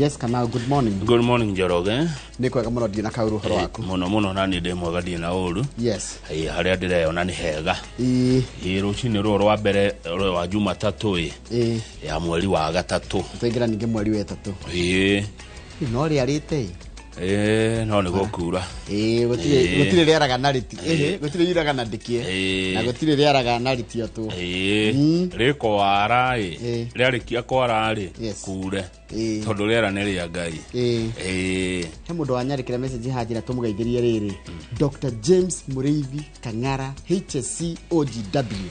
Yes, Kamau, good morning. Good morning, Njoroge. Nĩ kwega mũno, ndirĩ na kaũru. Ũhoro waku? Mũno mũno, na niĩ ndĩ mwega, ndirĩ na ũru. Ĩ, harĩa ndĩreyona nĩ hega. Ĩ, rũcinĩ rũrũ rwa mbere rwa Jumatatũ ĩ ya mweri wa gatatũ. Twaingĩra ningĩ mweri wa ĩtatũ. Ĩ. No rĩarĩte ĩ. Ĩ, no nĩ gũkura. Ĩ, gũtirĩ. Gũtirĩ rĩaraga na rĩti, ĩhĩ, gũtirĩ yuraga na ndĩkĩe. Na gũtirĩ rĩaraga na rĩtiotwo. Ĩ, rĩkwara ĩ. Rĩarĩkia kwara rĩ, kure. Tondũ rĩera nĩ rĩa Ngai. Ĩ. He mũndũ wanyandĩkĩra message hanjĩra tũmũgeithĩrie rĩrĩ, Dr James Mũrĩithi Kang'ara, HSC OGW.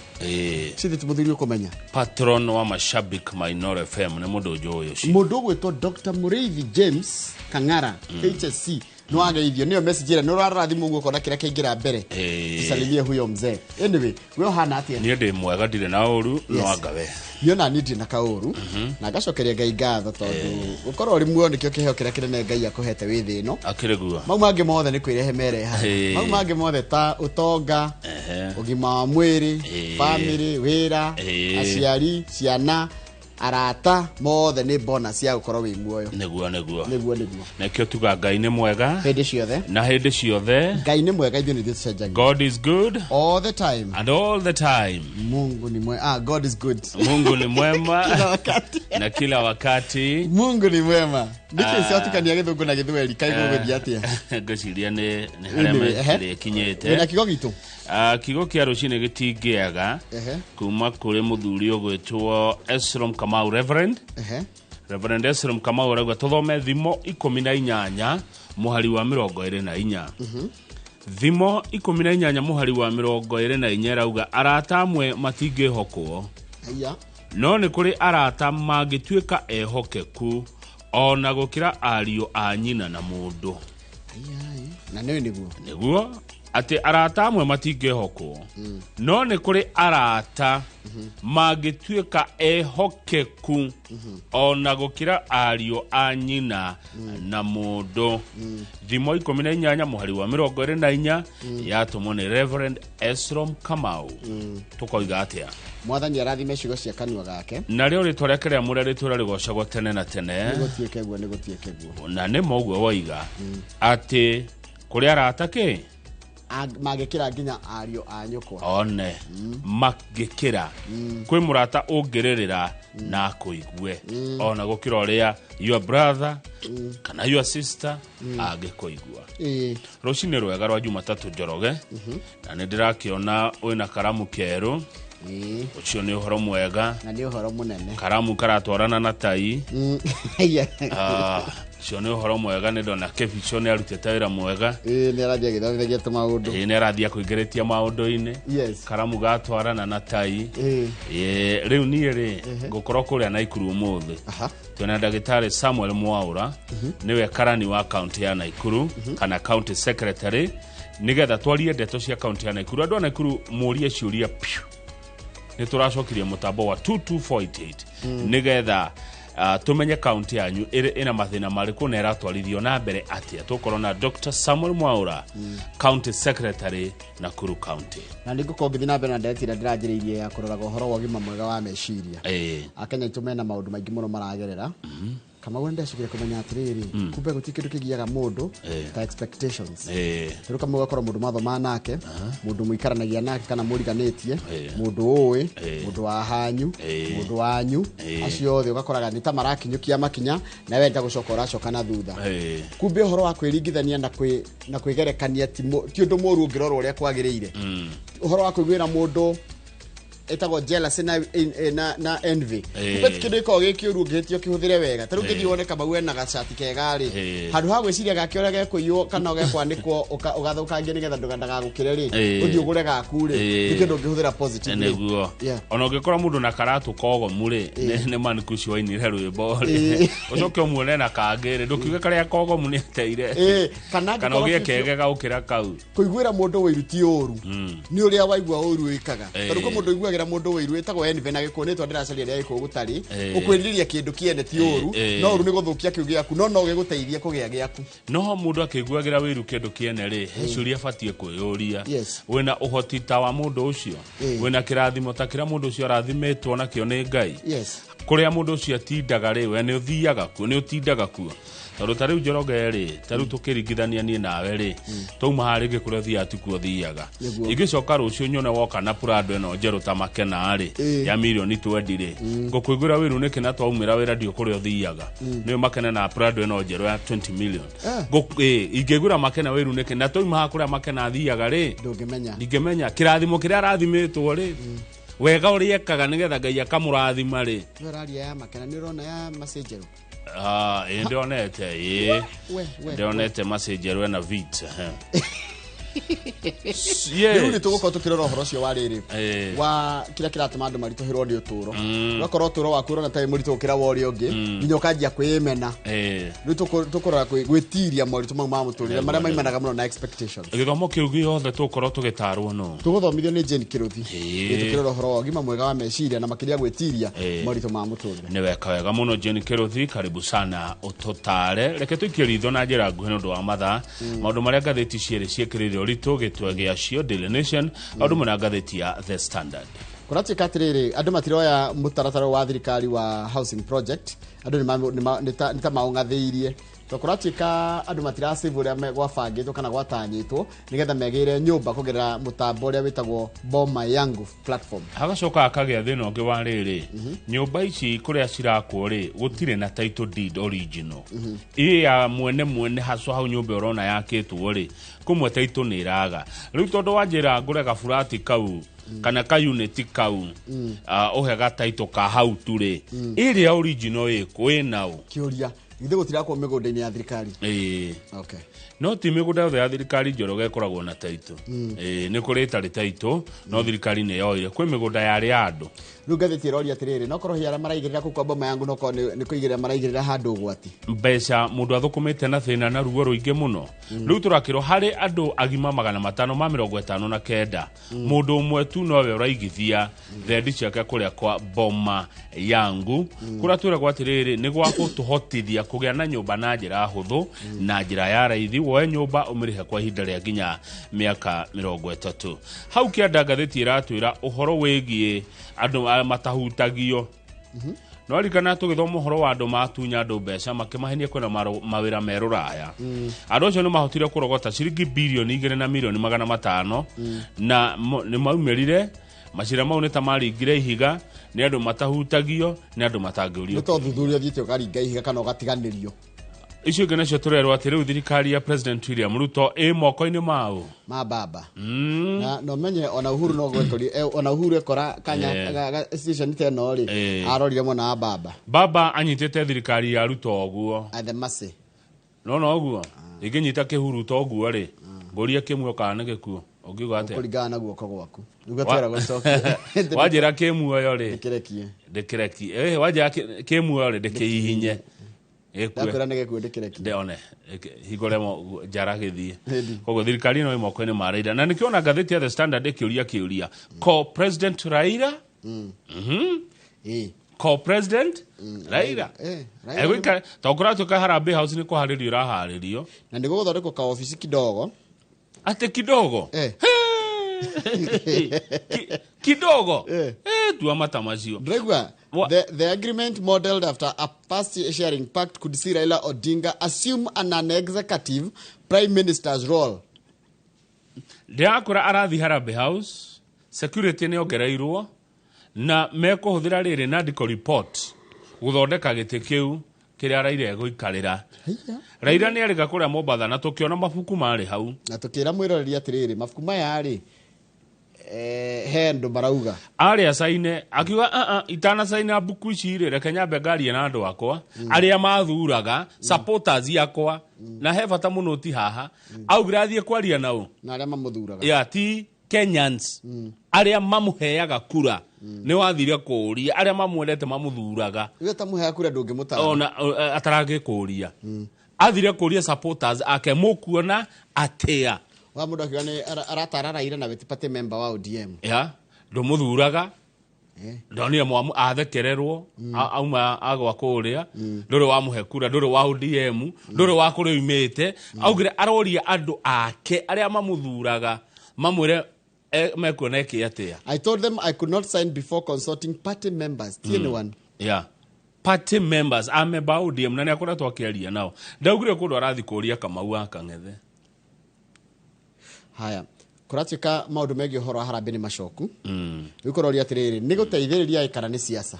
Cithi ti mũthuri ũkũmenya. Patron wa mashabik Minor FM, nĩ mũndũ njũĩ ũcio. Mũndũ ũgwĩtwo Dr Mũrĩithi James Kang'ara, HSC, nĩ wageithio nĩyo message ĩrĩa nĩ ũrarora thimũ ũguo ũkona kĩrĩa kĩaingĩra mbere. Tusalimie huyo mzee. Anyway, we ũhana atĩa? Niĩ ndĩ mwega, ndirĩ na ũru, no anga we? Niĩ ona niĩ ndirĩ na kaũru, na ngacokeria Ngai ngatho tondũ gũkorwo ũrĩ muoyo nĩkĩo kĩheo kĩrĩa kĩnene Ngai akũhete wĩ thĩ ĩno. Akĩrĩ guo. Mau mangĩ mothe nĩ kwĩrehe mereha. Mau mangĩ mothe ta ũtonga, ũgima wa mwĩrĩ, family, wĩra, aciari, ciana, arata, mothe nĩ bonus ya gũkorwo wĩ muoyo. Nĩguo, nĩguo. Nĩguo, nĩguo. Nĩkĩo tuga Ngai nĩ mwega. Hĩndĩ ciothe. Na hĩndĩ ciothe. Ngai nĩ mwega, ithuĩ nĩ ithuĩ tũcenjagia. God is good all the time. And all the time. Mungu ni mwema. Ah, God is good. Mungu ni mwema. Kila wakati. Na kila wakati. Mungu ni mwema. Nĩkĩ ciatukania gĩthũngũ na gĩthweri kaĩ gũgũthiĩ atĩa? Ngwĩciria nĩ harĩa Anyway, ehe. mĩkinyĩte. Wĩna kiugo gitũ? Ah, kiugo kĩa rũcinĩ gĩtingĩaga kuma kũrĩ mũthuri ũgwĩtwo Esrom Kamau, Reverend. Reverend Esrom Kamau arauga tũthome Thimo 18 mũhari wa 24. Thimo 18 mũhari wa 24 ĩrauga arata amwe matingĩhokwo, Aya. no nĩ kũrĩ arata mangĩtuĩka ehokeku ona gũkĩra ariũ a nyina na mũndũ. Aya, na nĩwe nĩguo. Nĩguo, atĩ arata amwe matingĩhokwo, no nĩ kũrĩ arata mangĩtuĩka ehokeku ona gũkĩra ariũ a nyina na mũndũ. Thimo 18 mũhari wa 24, yatũmwo nĩ Reverend Esrom Kamau. Tũkoiga atĩa? Mwathani arathime ciugo cia kanua gake. Narĩo rĩtwa rĩake rĩamũre rĩtũra rĩgocagwo tene na tene. Nĩgũtuĩke guo, nĩgũtuĩke guo. Na nĩ moguo woiga atĩ kũrĩ arata kĩ? Mangĩkĩra nginya ariũ a nyũkwa. One mangĩkĩra kwĩ mũrata ũngĩrĩrĩra na akũigue ona gũkĩra ũrĩa your brother kana your sister angĩkũigua. Rũcinĩ rwega rwa Jumatatũ, Njoroge, na nĩ ndĩrakĩona wĩna karamu kerũ. Ũcio nĩ ũhoro mwega. Na nĩ ũhoro mũnene. Karamu karatwarana na tai. Aya. Ah, ũcio nĩ ũhoro mwega. Nĩ ndona Kebicho nĩ arutĩte wĩra mwega. Ĩĩ, nĩ arathiĩ agĩthomithagia tũmaũndũ. Ĩĩ, nĩ arathiĩ akũingĩrĩtie maũndũ-inĩ. Karamu gatwarana na tai. Ĩĩ, rĩu niĩ rĩ, ngũkorwo kũrĩa Naikuru ũmũthĩ. Twĩna ndagĩtarĩ Samuel Mwaũra, nĩwe karani wa kaunti ya Naikuru kana county secretary, nĩgetha twarie ndeto cia kaunti ya Naikuru. Andũ a Naikuru mũrie ciũria piũ. Nĩ tũracokirie mũtambo wa 22488 nĩgetha tũmenye kaunti yanyu ĩrĩ ĩna mathĩna marĩkũ na ĩratwarithio na mbere atĩa. Tũkorwo na Dr Samuel Mwaũra, county secretary, Nakuru County. Na nĩ ngũkorwo ngĩthiĩ na mbere na ndereti ĩrĩa ndĩranjĩrĩirie ya kũroraga ũhoro wa ũgima mwega wa meciria. Akenya aitũ mena maũndũ maingĩ mũno maragerera. Kamau, nĩ ndacokire kũmenya atĩrĩrĩ, kumbe gũtirĩ kĩndũ kĩgiaga mũndũ ta expectations. Rĩu kamau, ũgakorwo mũndũ mathoma nake, mũndũ mũikaranagia nake kana mũriganĩtie, mũndũ ũĩ, mũndũ wa hanyu, mũndũ wanyu, acio othe ũgakoraga nĩ ta marakinyũkia makinya na we nĩ ta gũcoka ũracoka na thutha. Kumbe ũhoro wa kwĩringithania na kwĩgerekania ti ũndũ mũru ũngĩrorwo ũrĩa kwagĩrĩire. Ũhoro wa kũiguĩra mũndũ ĩtagwo jealousy na envy. Kumbe ti kĩndũ gĩkoragwo gĩ kĩũru ũngĩhĩtia ũkĩhũthĩre wega. Ta rĩu ũngĩthiĩ wone Kamau ena gacati kega rĩ, handũ ha gwĩciria gake ũrĩa gekũiywo kana gekwanĩkwo ũgathũkangie nĩgetha ndagagũkĩre rĩ, ũthiĩ ũgũre gaku rĩ, nĩ kĩndũ ũngĩhũthĩra positively. Nĩguo. Ona ũngĩkora mũndũ na karatũ kogomu rĩ, nĩ maniku ũcio wainire rwĩmbo rĩ, ũcoke ũmuone na kangĩ rĩ, ndũkiuge karĩa kogomu nĩ ateire. Kana kana angĩkorwo ũgĩe biũ- kege gaũkĩra kau. Kũiguĩra mũndũ ũiru ti ũru, nĩ ũrĩa waigua ũru wĩkaga. Tondũ kwĩ mũndũ ũiguagĩra mũndũ ũiru, ĩtagwo envy na gĩkũyũ, nĩtwa ndĩracaria rĩa gĩkũyũ gũtarĩ. Ũkwĩrirĩria kĩndũ kĩene ti ũru, no ũru nĩ gũthũkia kĩu gĩaku, no no gĩgũteithie kũgĩa gĩaku. No mũndũ akĩiguagĩra wĩiru kĩndũ kĩene rĩ, he ciũria abatiĩ kwĩyũria. Wĩna ũhoti ta wa mũndũ ũcio? Wĩna kĩrathimo ta kĩrĩa mũndũ ũcio arathimĩtwo nakĩo nĩ Ngai? Kũrĩa mũndũ ũcio atindaga rĩ, we nĩ ũthiaga kuo, nĩ ũtindaga kuo. Tondũ ta rĩu Njoroge rĩ, ta rĩu tũkĩringithania niĩ nawe rĩ, twauma haha rĩngĩ kũrĩa ũthiaga tikuo ũthiaga. Ingĩcoka rũciũ nyone woka na Prado ĩno njerũ ta Makena rĩ, ya mirioni 20 rĩ, ngũkũiguĩra wĩru nĩkĩ na twaumĩra wĩra ndiũ kũrĩa ũthiaga. Nĩwe Makena na Prado ĩno njerũ ya 20 million. Ingĩiguĩra Makena wĩru nĩkĩ na twauma haha kũrĩa Makena athiaga rĩ, ndũngĩmenya. Ndingĩmenya kĩrathimo kĩrĩa arathimĩtwo rĩ, wega ũrĩa ekaga nĩgetha Ngai akamũrathima rĩ. We ũraria ya Makena, nĩ ũrona ya Macenjerũ? Ĩĩ, ndĩonete, ĩĩ. We, Ndĩonete Macenjerũ ena vit. Rĩu nĩ tũgũkorwo tũkĩrora ũhoro ũcio wa rĩrĩ wa kĩrĩa kĩratũma andũ maritũhĩrwo nĩ ũtũũro, ũgakorwo ũtũũro waku ũrona tarĩ mũritũ gũkĩra wa ũrĩa ũngĩ, nginya ũkanjia kwĩmena. Rĩu tũkũrora gwĩtiria moritũ mau ma mũtũrĩre marĩa maimanaga mũno na expectations. Gĩthomo kĩu gĩothe tũgũkorwo tũgĩtarwo no Tũgũthomithio nĩ Jane Kĩrũthi. Tũkĩrora ũhoro wa ũgima mwega wa meciria na makĩria gwĩtiria moritũ ma mũtũrĩre. Nĩ weka wega mũno Jane Kĩrũthi, karibu sana ũtũtare. Reke tũikie ritho na njĩra nguhĩ nĩ ũndũ wa mathaa, maũndũ marĩa ngathĩti cierĩ ciĩkĩrĩire ũritũ gĩtwe gĩacio, Daily Nation maũndũ mena ngathĩti ya The Standard. Kũratuĩka atĩrĩrĩ, andũ matiroya mũtaratara wa thirikari wa housing project, andũ nĩ ta maũng'athĩirie, to kũratuĩka andũ matirasave ũrĩa gwabangĩtwo kana gwatanyĩtwo nĩgetha megĩre nyũmba kũgerera mũtambo ũrĩa wĩtagwo Boma Yangu platform. Hagacoka hakagĩa thĩna ũngĩ wa rĩrĩ, nyũmba ici kũrĩa cirakwo rĩ, gũtirĩ na title deed original ĩ ya mwene mwene hacwa hau nyũmba ũrona yakĩtwo rĩ, kũmwe title nĩ ĩraga. Rĩu tondũ wanjĩra ngũre gaburati kau kana ka unit kau, ũhe ga title ka hau tu rĩ, ĩrĩa original ĩkũ ĩnaũ? Kĩũria, githĩ gũtirakwo mĩgũnda-inĩ ya thirikari? Ĩĩ. Okay. No ti mĩgũnda yothe ya thirikari, Njoroge, ĩkoragwo na title. Ĩĩ, nĩ kũrĩ ĩtarĩ title, no thirikari nĩ yoire. Kwĩ mĩgũnda yarĩ ya andũ. Rĩu ngathĩti ĩroria atĩrĩrĩ, no korwo hihi arĩa maraigĩrĩra kũu kwa Boma Yangu no korwo nĩ kũigĩrĩra maraigĩrĩra handũ ũgwati. Mbeca mũndũ athũkũmĩte na thĩna na ruo rũingĩ mũno. Rĩu tũrakĩrwo harĩ andũ agima 559, mũndũ ũmwe tu nowe ũraigithia thendi ciake kũrĩa kwa Boma Yangu, kũrĩa twĩragwo atĩrĩrĩ nĩ gwa gũtũhotithia kũgĩa na nyũmba na njĩra hũthũ na njĩra ya raithi, woe nyũmba ũmĩrĩhe kwa ihinda rĩa nginya mĩaka 30. Hau kĩanda ngathĩti ĩratwĩra ũhoro wĩgiĩ andũ arĩa matahutagio. No ririkana tũgĩthoma ũhoro wa andũ matunya andũ mbeca makĩmahenia kwĩna mawĩra me rũraya. Andũ acio nĩ mahotire kũrogota ciringi 2 bilioni na milioni 500, na nĩ maumĩrire macira mau nĩ ta maringire ihiga. Nĩ andũ matahutagio, nĩ andũ matangĩũrio. Nĩ to thuthuria ũthiĩte ũkaringa ihiga kana ũgatiganĩrio. Icio ingĩ nacio tũrerwo atĩ rĩu thirikari ya President William Ruto ĩ moko-inĩ mao. Ma baba. Na no menye ona Uhuru no gwekori, ona Uhuru ekora kanya station ta ĩno rĩ, arorire mwena wa baba. Baba anyitĩte thirikari ya Ruto ũguo. At the mercy. No no ũguo ingĩnyita kĩhuruto ũguo rĩ, ngũrie kĩmuoyo kana nĩ gĩkuũ, ũngiuga atĩa? Kũringana na guoko gwaku nĩguo twera gũcokia. Wanjĩra kĩmuoyo rĩ, ndĩkĩrekie. Ndĩkĩrekie. Wanjĩra kĩmuoyo rĩ, ndĩkĩhihinye gĩkue. Ndakwĩra nĩ gĩkuũ, ndĩkĩrekie. Ndĩone hingũre njara gĩthiĩ. Ĩndi. Koguo thirikari ĩno ĩ moko-inĩ ma Raila, na nĩkĩo ona ngathĩti ya The Standard ĩkĩũria kĩũria ko President Raila. Ko President Raila. Raila. Egũikara tondũ kũratuĩka Harambee House nĩ kũharĩrio ĩraharĩrio. Na nĩ gũgũthondekwo ka ofici kidogo. Atĩ kidogo? Kidogo. Tua mata macio. Ndĩraigua the agreement modeled after a past sharing pact could see Raila Odinga assume an executive prime minister's role. Ndĩrakũra arathi Harambee House, security nĩ ongereirwo na mekũhũthĩra rĩrĩ NADCO report gũthondeka gĩtĩ kĩu kĩrĩa Raila egũikarĩra. Raila nĩ arĩga kũrĩa Mombatha na tũkĩona mabuku marĩ hau. Na tũkĩra mwĩroreri atĩrĩrĩ, mabuku maya rĩ, he andũ marauga arĩa caine akiuga, "Ah, ah, itanacaina mbuku ici rĩ, reke nyambe ngarie na andũ akwa arĩa mathuraga, supporters akwa, na he bata mũno ti haha." Augire athiĩ kwaria nao. Na arĩa mamũthuraga. Ya ti Kenyans arĩa mamũheaga kura, nĩ wathire kũũria arĩa mamwendete mamũthuraga. Iwe tamũheaga kura ndũngĩmũtara. Ona ataragĩkũria, athire kũria supporters ake, mũkuona atĩa? Wa mũndũ akiuga nĩ aratara Raila na we ti party member wa ODM. Ya ndũmũthuraga. Ndonire mwamu athekererwo auma agwa kũrĩa, ndũrĩ wamũhe kura, ndũrĩ wa ODM, ndũrĩ wa kũrĩa oimĩte. Augire aroria andũ ake arĩa mamũthuraga mamwĩre mekuona ĩkĩ atĩa. I told them I could not sign before consulting party members. Ti anyone. Yeah, party members, amemba a ODM, na nĩ akoretwo akĩaria nao. Ndaugire kũndũ arathiĩ kũria Kamau wa Kang'ethe. Haya, kũratuĩka maũndũ megiĩ ũhoro wa harambee nĩ macoku. Rĩu kũroria atĩrĩrĩ, nĩ gũteithĩrĩria kana nĩ siasa?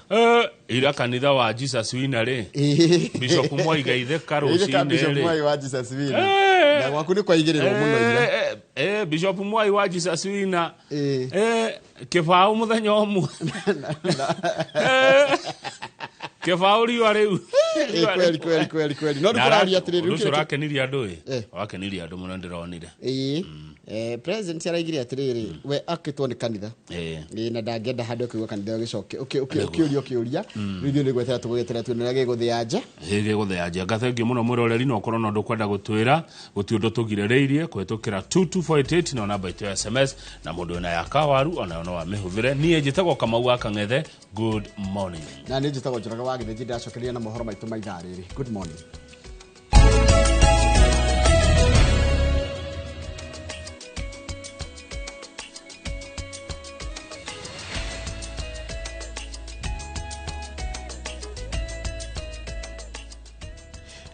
Ira kanitha wa Jesus Winner rĩ, Bishop Mwai Gaitheka rũcinĩ Bishop rĩ. Mwai wa Jesus Winner na gwaku nĩ kwaigĩrĩrwo mũno ira. Bishop Mwai wa Jesus Winner kĩbaũ mũthenya ũmwe kĩbaũ riũa rĩu. Kweli kweli kweli kweli. No ndikũraria atĩrĩrĩ, ũndũ ũcio ũrakenirie andũ ĩ, wakenirie andũ mũno ndĩronire. President araigire atĩrĩrĩ, we akĩtwo nĩ kanitha na ndangĩenda handũ akiuga kanitha ũgĩcoke ũkĩũria ũkĩũria. Rĩu ithuĩ nĩ gwetera tũgũgĩetera tuone ũrĩa gĩgũthĩa nja. Gĩgũthĩa nja. Thengiũ mũno mwĩroreri, no ũkorwo na ũndũ ũkwenda gũtwĩra, gũtirĩ ũndũ tũgirĩrĩirie kũhĩtũkĩra 22488 na namba itũ ya SMS, na mũndũ wĩna ya kawaru onayo no amĩhũthĩre. Niĩ njĩtagwo Kamau wa Kang'ethe. Good morning. Na niĩ njĩtagwo Njoroge wa Gĩthĩnji, ndĩracokeria na mohoro maitũ ma ithaa rĩrĩ. Good morning.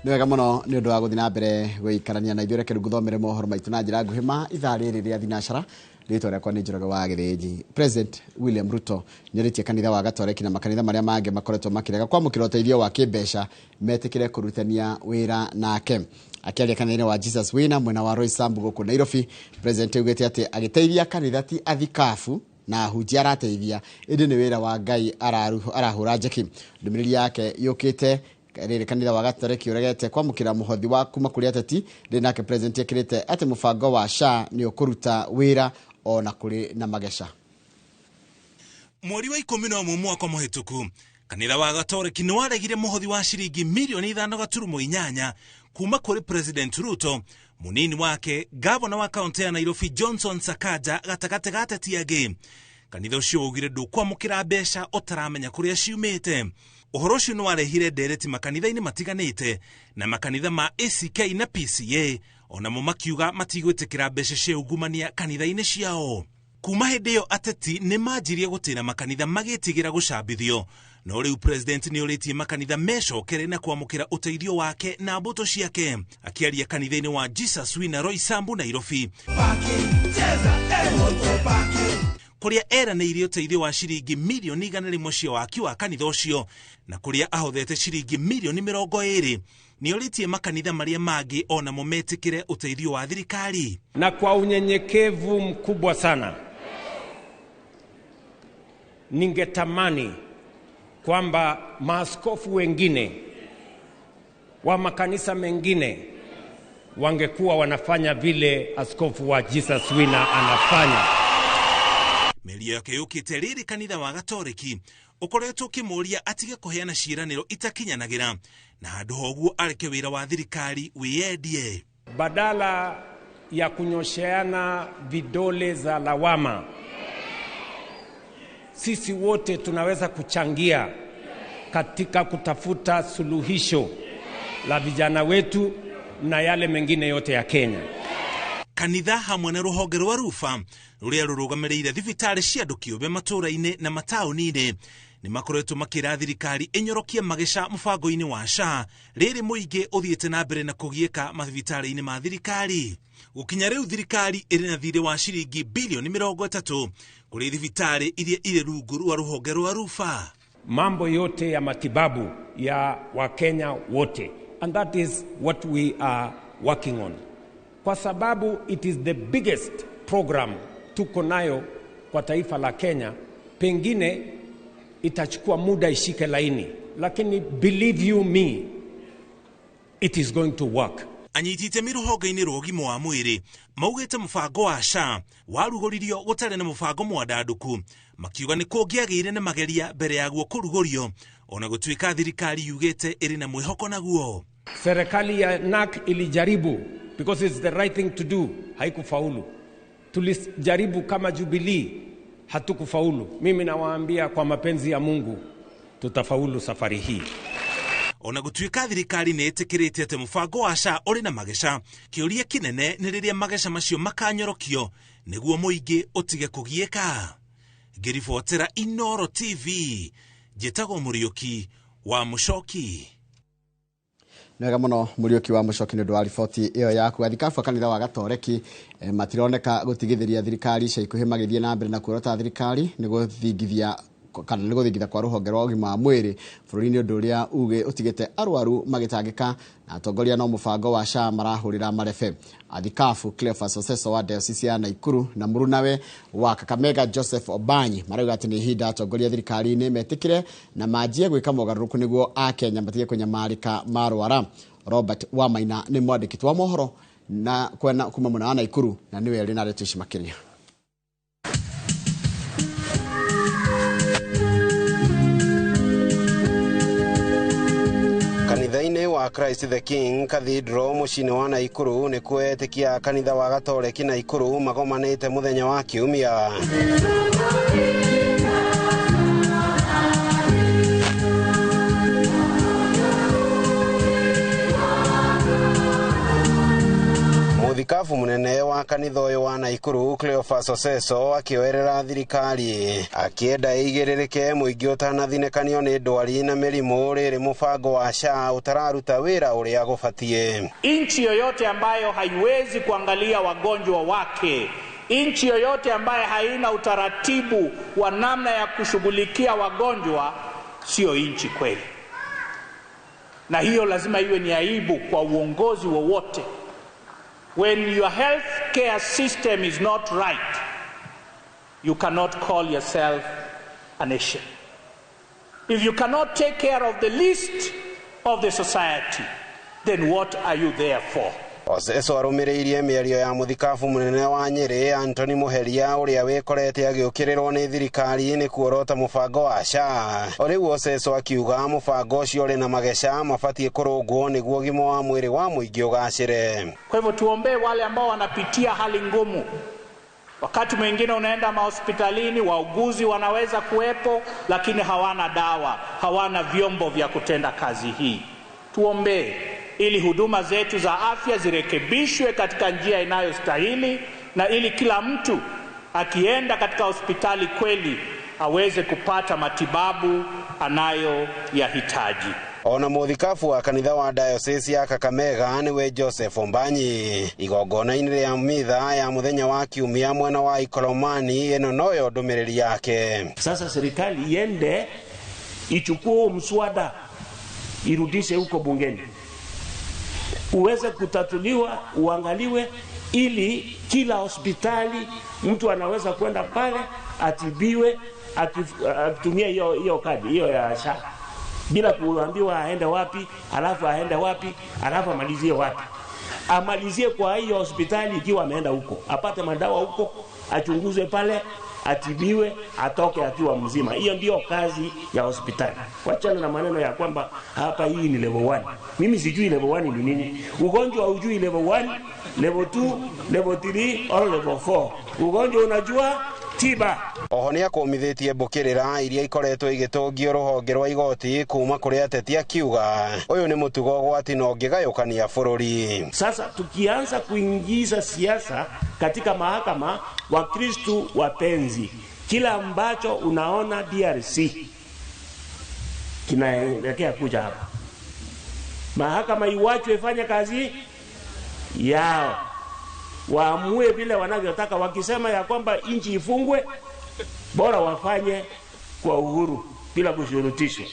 Nĩ wega mũno nĩ ũndũ wa gũthiĩ na mbere gũikarania na ithuĩ. Reke rĩu ngũthomere mohoro maitũ na njĩra nguhĩ ma ithaa rĩrĩ rĩa thinacara. Rĩtwa rĩakwa nĩ Njoroge wa Gĩthĩnji. President William Ruto nĩarĩtie kanitha wa Gatoreki na makanitha marĩa mangĩ makoretwo makĩrega kwamũkĩra ũteithio wa kĩmbeca metĩkĩre kũrutania wĩra nake. Akĩaria kanitha-inĩ wa Jesus Winner mwena wa Roysambu gũkũ Nairobi, President augĩte atĩ agĩteithia kanitha ti athikabu na ahunjia arateithia, ĩndĩ nĩ wĩra wa Ngai arahũra njeki. Ndũmĩrĩri yake yũkĩte rĩrĩ kanitha wa Gatoreki ũregete kwamũkĩra mũhothi wa kuma kũrĩ ateti. Rĩrĩ nake president ekĩrĩte atĩ mũbango wa SHA nĩ ũkũruta wĩra ona kũrĩ na mageca. Mweri wa 11 mwaka mũhĩtũku, kanitha wa Gatoreki nĩ waregire mũhothi wa ciringi mirioni 5.8 kuma kũrĩ President Ruto, munini wake gavana wa kaunti ya Nairobi Johnson Sakaja gatagatĩ ga ateti angĩ. Kanitha ũcio waugire ndũkwamũkĩra mbeca ũtaramenya kũrĩa ciumĩte. Ũhoro ũcio nĩ warehire ndereti makanitha-inĩ matiganĩte na makanitha ma ACK na PCA onamo makiuga matigwĩtĩkĩra mbeca cia ungumania kanitha-inĩ ciao. Kuma hĩndĩ ĩyo ateti nĩ manjirie gũtĩra makanitha magĩtigĩra gũcambithio, no rĩu president nĩ ũrĩtie makanitha mecokere na kwamũkĩra ũteithio wake na mbũtũ ciake. Akĩaria kanitha-inĩ wa Jesus Winner Roysambu Nairobi, kũrĩa eranĩire ũteithio wa ciringi mirioni 100 cia waki wa kanitha ũcio na kũrĩa ahothete ciringi mirioni 20, nĩ orĩtie makanitha marĩa mangĩ onamo metĩkĩre ũteithio wa thirikari. Na kwa unyenyekevu mkubwa sana ningetamani kwamba maaskofu wengine wa makanisa mengine wangekuwa wanafanya vile askofu wa Jesus Winner anafanya. Mĩario yake yũkĩte rĩrĩ kanitha wa Gatoreki ũkoretwo ũkĩmũũria atige kũheana ciĩranĩro itakinyanagĩra na handũ ha ũguo areke wĩra wa thirikari wĩyendie. Badala ya kunyosheana vidole za lawama, sisi wote tunaweza kuchangia katika kutafuta suluhisho la vijana wetu na yale mengine yote ya Kenya. Kanitha hamwe na rũhonge rwa Rufa rũrĩa rũrũgamĩrĩire thibitarĩ cia andũ kĩũmbe matũũra-inĩ na mataũni-inĩ nĩ makoretwo makĩra thirikari ĩnyorokie mageca mũbango-inĩ wa SHA rĩrĩ mũingĩ ũthiĩte na mbere na kũgiĩka mathibitarĩ-inĩ ma thirikari. Gũkinya rĩu thirikari ĩrĩ na thirĩ wa ciringi bilioni 30 kũrĩ thibitarĩ iria irĩ rungu rwa rũhonge rwa Rufa. Mambo yote ya matibabu ya Wakenya wote, and that is what we are working on, kwa sababu it is the biggest program tuko nayo kwa taifa la Kenya. Pengine itachukua muda ishike laini, lakini believe you me, it is going to work. Anyiti itemi rũhonge-inĩ rwa ũgima wa mwĩrĩ maugĩte mũbango wa SHA warugũririo gũtarĩ na mũbango mwandandũku, makiuga nĩ kũngĩagĩire na mageria mbere yaguo kũrugũrio, ona gũtuĩka thirikari yugĩte ĩrĩ na mwĩhoko naguo. Serikali ya NAC ilijaribu because it's the right thing to do, haikufaulu. Tulijaribu kama Jubilee, hatukufaulu. Mimi nawaambia kwa mapenzi ya Mungu tutafaulu safari hii. Ona gũtuĩka thirikari nĩ ĩtĩkĩrĩte atĩ mũbango wa SHA ũrĩ na mageca, kĩũria kĩnene nĩ rĩrĩa mageca macio makanyorokio nĩguo mũingĩ ũtige kũgiĩka. Ngĩribotera Inooro TV, Njĩtagwo Mũriũki wa Mũcoki. Nĩwega mũno Mũriũki wa Mũcoki nĩ ũndũ wa riboti ĩyo yaku. Athikabu a kanitha wa Gatoreki matironeka gũtigithĩria thirikari ica ikuhĩ magĩthiĩ na mbere na kuorota thirikari nĩ gũthingithia kana nĩ gũthingitha kwa rũhonge rwa ũgima wa mwĩrĩ bũrũri-inĩ, ũndũ ũrĩa uge ũtigĩte arwaru magĩtangĩka na atongoria no mũbango wa SHA marahũrĩra marebe. Athikabu Cleophas Oseso wa diocese ya Naikuru na mũrunawe wa Kakamega Joseph Obanyi marauga atĩ nĩ ihinda atongoria thirikari-inĩ metĩkĩre na manjie gwĩka mogarũrũku nĩguo Akenya matige kũnyamarĩka marwara. Robert Wamaina nĩ mwandĩki wa mohoro na kwena kuma mwena wa Naikuru na nĩwe ũrĩ na ndeto ici makĩria. Kanitha-inĩ wa Christ the King Cathedral mũciĩ-inĩ wa Naikuru nĩkuo etĩkia kanitha wa Gatoreki Naikuru magomanĩte mũthenya wa Kiumia. Mũthikabu mũnene wa kanitha ũyũ wa Naikuru Cleophas Oseso akĩoerera thirikari akĩenda ĩigĩrĩrĩke mũingĩ ũtanathinĩkanio nĩ ndwari na mĩrimũ rĩrĩ mũbango wa SHA ũtararuta wĩra ũrĩa gũbatiĩ. Nchi yoyote ambayo haiwezi kuangalia wagonjwa wake, nchi yoyote ambayo haina utaratibu wa namna ya kushughulikia wagonjwa, sio nchi kweli. Na hiyo lazima iwe ni aibu kwa uongozi wowote. When your health care system is not right, you cannot call yourself a nation. If you cannot take care of the least of the society, then what are you there for? Oseso arũmĩrĩirie mĩario ya mũthikabu mũnene wa Nyĩrĩ Anthony Muheria ũrĩa wĩkorete agĩũkĩrĩrwo nĩ thirikari nĩ kuorota mũbango wa SHA. O rĩu Oseso akiuga mũbango ũcio ũrĩ na mageca mabatiĩ kũrũngwo nĩguo ũgima wa mwĩrĩ wa mũingĩ ũgacĩre. Kwa hivyo tuombee wale ambao wanapitia hali ngumu. Wakati mwingine unaenda mahospitalini, wauguzi wanaweza kuwepo lakini hawana dawa, hawana vyombo vya kutenda kazi hii. Tuombee ili huduma zetu za afya zirekebishwe katika njia inayostahili, na ili kila mtu akienda katika hospitali kweli aweze kupata matibabu anayoyahitaji. Ona mũthikabu wa kanitha wa diocese ya Kakamega nĩwe Joseph Ombanyi igongona-inĩ rĩa mitha ya mũthenya wa Kiumia mwena wa Ikolomani, ĩno noyo ndũmĩrĩri yake. Sasa serikali iende ichukue mswada irudishe huko bungeni uweze kutatuliwa, uangaliwe, ili kila hospitali mtu anaweza kwenda pale atibiwe akitumia hiyo kadi hiyo ya SHA bila kuambiwa aende wapi, alafu aende wapi, alafu amalizie wapi. Amalizie kwa hiyo hospitali ikiwa ameenda huko, apate madawa huko, achunguzwe pale, atibiwe, atoke akiwa mzima. Hiyo ndio kazi ya hospitali. Wachana na maneno ya kwamba hapa hii ni level 1. Mimi sijui level 1 ni nini. Ugonjwa hujui level 1, level 2, level 3 or level 4. Ugonjwa unajua tiba. Oho nĩ akũmithĩtie mbũkĩrĩra iria ikoretwo igĩtũngio rũhonge rwa igoti kuma kũrĩ ateti akiuga ũyũ nĩ mũtugo ũgwati na ũngĩgayũkania bũrũri. Sasa tukianza kuingiza siasa katika mahakama, Wakristu wapenzi, kila ambacho unaona DRC kinaelekea kuja hapa, mahakama iwachwe ifanye kazi yao, waamue vile wanavyotaka. Wakisema ya kwamba nchi ifungwe, bora wafanye kwa uhuru bila kushurutishwa.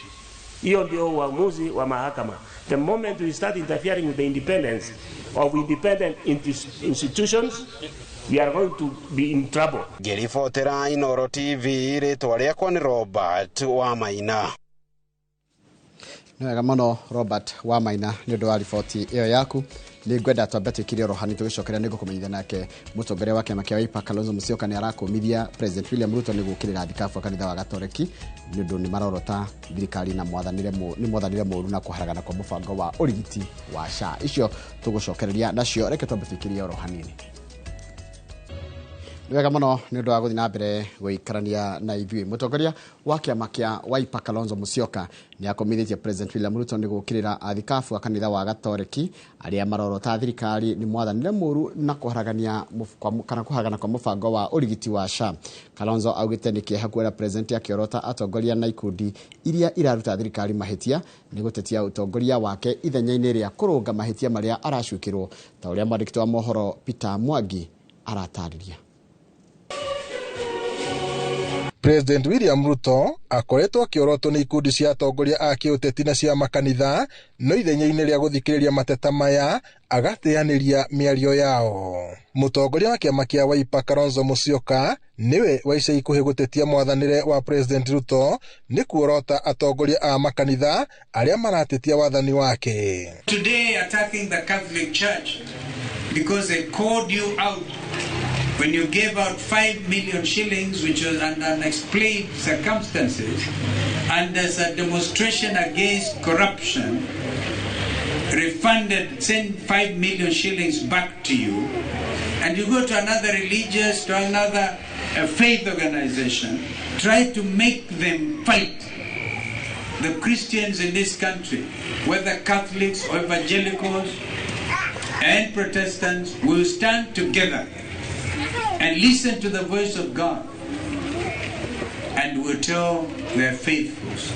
Hiyo ndio uamuzi wa mahakama. The moment we start interfering with the independence of independent institutions, we are going to be in trouble. Ngĩribotera Inooro TV, rĩtwa rĩakwa nĩ Robert Wamaina. Nĩ wega mũno Robert Wamaina nĩ ũndũ wa riboti ĩyo yaku. Nĩ ngwenda twambe twĩkire oro hanini tũgĩcokeria nĩ ngũkũmenyithia nake mũtongoria wa kĩama kĩa Wiper Kalonzo Musyoka nĩ arakũmithia President William Ruto nĩ gũũkĩrĩra thikabu a kanitha wa Gatoreki nĩ ũndũ nĩ marorota thirikari na nĩ mwathanĩre mũũru na kũharagana kwa mũbango wa ũrigiti wa SHA. Icio tũgũcokereria nacio, reke twambe twĩkire oro hanini. Nĩ wega mũno nĩ ũndũ wa gũthiĩ na mbere gũikarania na ithuĩ. Mũtongoria wa kĩama kĩa Wiper Kalonzo Musyoka nĩ akomithĩtie President William Ruto nĩ gũkĩrĩra athikabu a kanitha wa Gatoreki arĩa marorota thirikari nĩ mwathanĩre mũru na kũharagania kana kũharagana kwa mũbango wa ũrigiti wa SHA. Kalonzo augĩte nĩ kĩeha kuona President akĩorota atongoria na ikundi iria iraruta thirikari mahĩtia nĩ gũtetia ũtongoria wake ithenya-inĩ rĩa kũrũnga mahĩtia marĩa aracukĩrwo, ta ũrĩa mwandĩki wa mohoro Peter Mwangi aratarĩria. President William Ruto akoretwo akĩorotwo nĩ ikundi cia atongoria a kĩũteti na cia makanitha, no ithenya-inĩ rĩa gũthikĩrĩria mateta maya agateanĩria mĩario yao. Mũtongoria wa kĩama kĩa Wiper Kalonzo Musyoka nĩwe wa ica ikuhĩ gũtetia mwathanĩre wa President Ruto nĩ kuorota atongoria a makanitha arĩa maratetia wathani wake. Today attacking the Catholic Church because they called you out when you gave out 5 million shillings, which was under unexplained circumstances, and as a demonstration against corruption, refunded, sent 5 million shillings back to you, and you go to another religious, to another faith organization, try to make them fight the Christians in this country, whether Catholics or evangelicals and Protestants, will stand together and listen to the voice of God, and will tell their faithfuls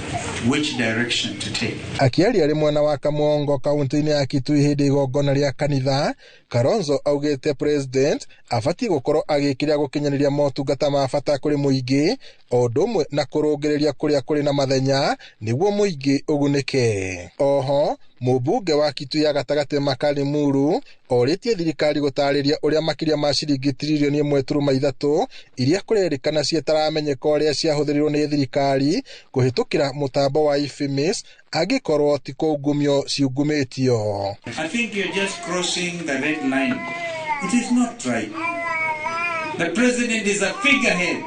which direction to take. Akiaria arĩ mwena wa Kamwongo kaunti-inĩ ya Kitui hĩndĩ igongona rĩa kanitha, Kalonzo augĩte President abatiĩ gũkorwo agĩkĩrĩra gũkinyanĩria motungata ma bata kũrĩ mũingĩ o ũndũ ũmwe na kũrũngĩrĩria kũrĩa kũrĩ na mathenya nĩguo mũingĩ ũgunĩke. Oho mũmbunge wa Kitui ya gatagatĩ Makali Muru orĩtie thirikari gũtarĩria ũrĩa makĩria ma ciringi tiririoni 1.3 iria kũrerĩkana citaramenyeka ũrĩa ciahũthĩrirwo nĩ thirikari kũhĩtũkĩra mũtambo wa IFMIS angĩkorwo ti kũungumio ciungumĩtio. I think you're just crossing the red line. It is not right. The president is a figurehead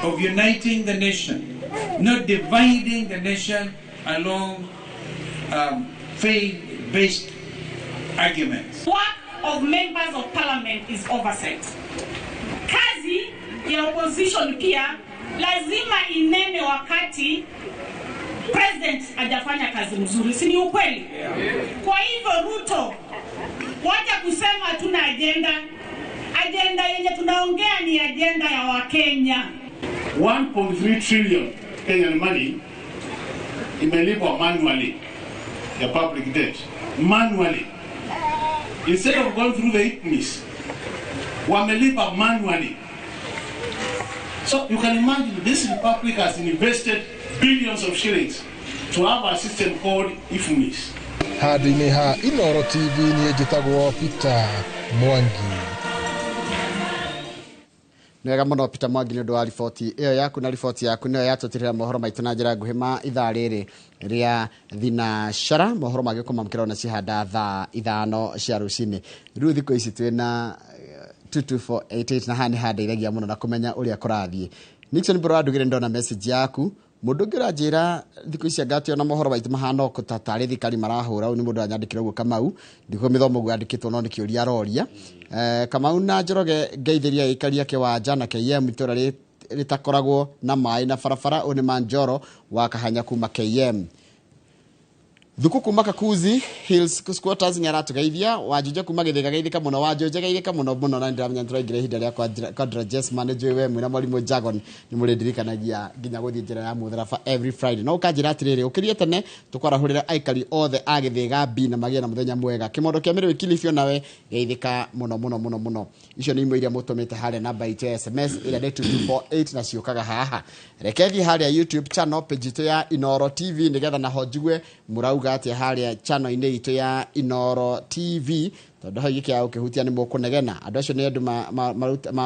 of uniting the nation, not dividing the nation along faith-based arguments. Work of members of parliament is oversight. Kazi ya opposition pia lazima inene wakati president hajafanya kazi mzuri, si ni ukweli? Kwa hivyo Ruto, wacha kusema tuna agenda. Agenda yenye tunaongea ni agenda ya Wakenya. 1.3 trillion Kenyan money imelipwa manually, the public debt manually. Instead of going through the ICMIS, wamelipa manually. So you can imagine this republic has invested billions of shillings to have a system called IFMIS. Handũ-inĩ ha Inoro TV niĩ njĩtagwo Peter Mwangi. Nĩ wega mũno Peter Mwangi nĩ ũndũ wa riboti ĩyo yaku, na riboti yaku nĩyo yatũtirĩra mohoro maitũ na njĩra nguhĩ ma ithaa rĩrĩ rĩa thinashara. Mohoro mangĩ kũmamũkĩra cihanda thaa 5 cia rũcinĩ. Rĩu thikũ ici twĩna 22488 na haha nĩ handeithagia mũno na kũmenya ũrĩa kũrathiĩ. Nixon Mboro andugire ndona message yaku. Mũndũ ũngĩ ũranjĩra thikũ ici anga atĩ ona mohoro maitũ mahana o ta tarĩ thirikari marahũra. Ũyũ nĩ mũndũ anyandĩkĩra ũguo Kamau, ndikũĩ mĩthomo ũguo yandĩkĩtwo no nĩ kĩũria aroria. Kamau na Njoroge ngeithĩria aikaria kĩwanja na KM itũra rĩtakoragwo na maĩ na barabara. Ũyũ nĩ Manjoro wa Kahanya kuma KM. Thuku kuma Kakuzi Hills Squatters nĩ aratugeithia. Wanjunje kuma Gĩthĩga geithĩka mũno, Wanjunje geithĩka mũno mũno, na nĩndĩramenya nĩtũraingĩra ihinda rĩa Quadra Jesma. Nĩ njũĩ we mwĩna mwarimũ Jagon nĩ mũrĩndirikanagia nginya gũthiĩ njĩra ya mũtharaba every Friday. No ũkanjĩra atĩrĩrĩ, ũkĩrie tene tũkwarahũrĩra aikari othe a Gĩthĩga B na magĩe na mũthenya mwega. Kĩmondo kĩa Mĩrũ Kilifi onawe geithĩka mũno mũno mũno mũno. Icio nĩ imwe iria mũtũmĩte harĩa namba itũ ya SMS ĩrĩa nĩ 2248 na ciũkaga haha. Reke thiĩ harĩa YouTube channel page itũ ya Inoro TV nĩgetha naho njigue mũrauga atĩa harĩa channel-inĩ itũ ya Inoro TV, tondũ hau gĩkĩaga gũkĩhutia nĩ mũkũnegena. Andũ acio nĩ andũ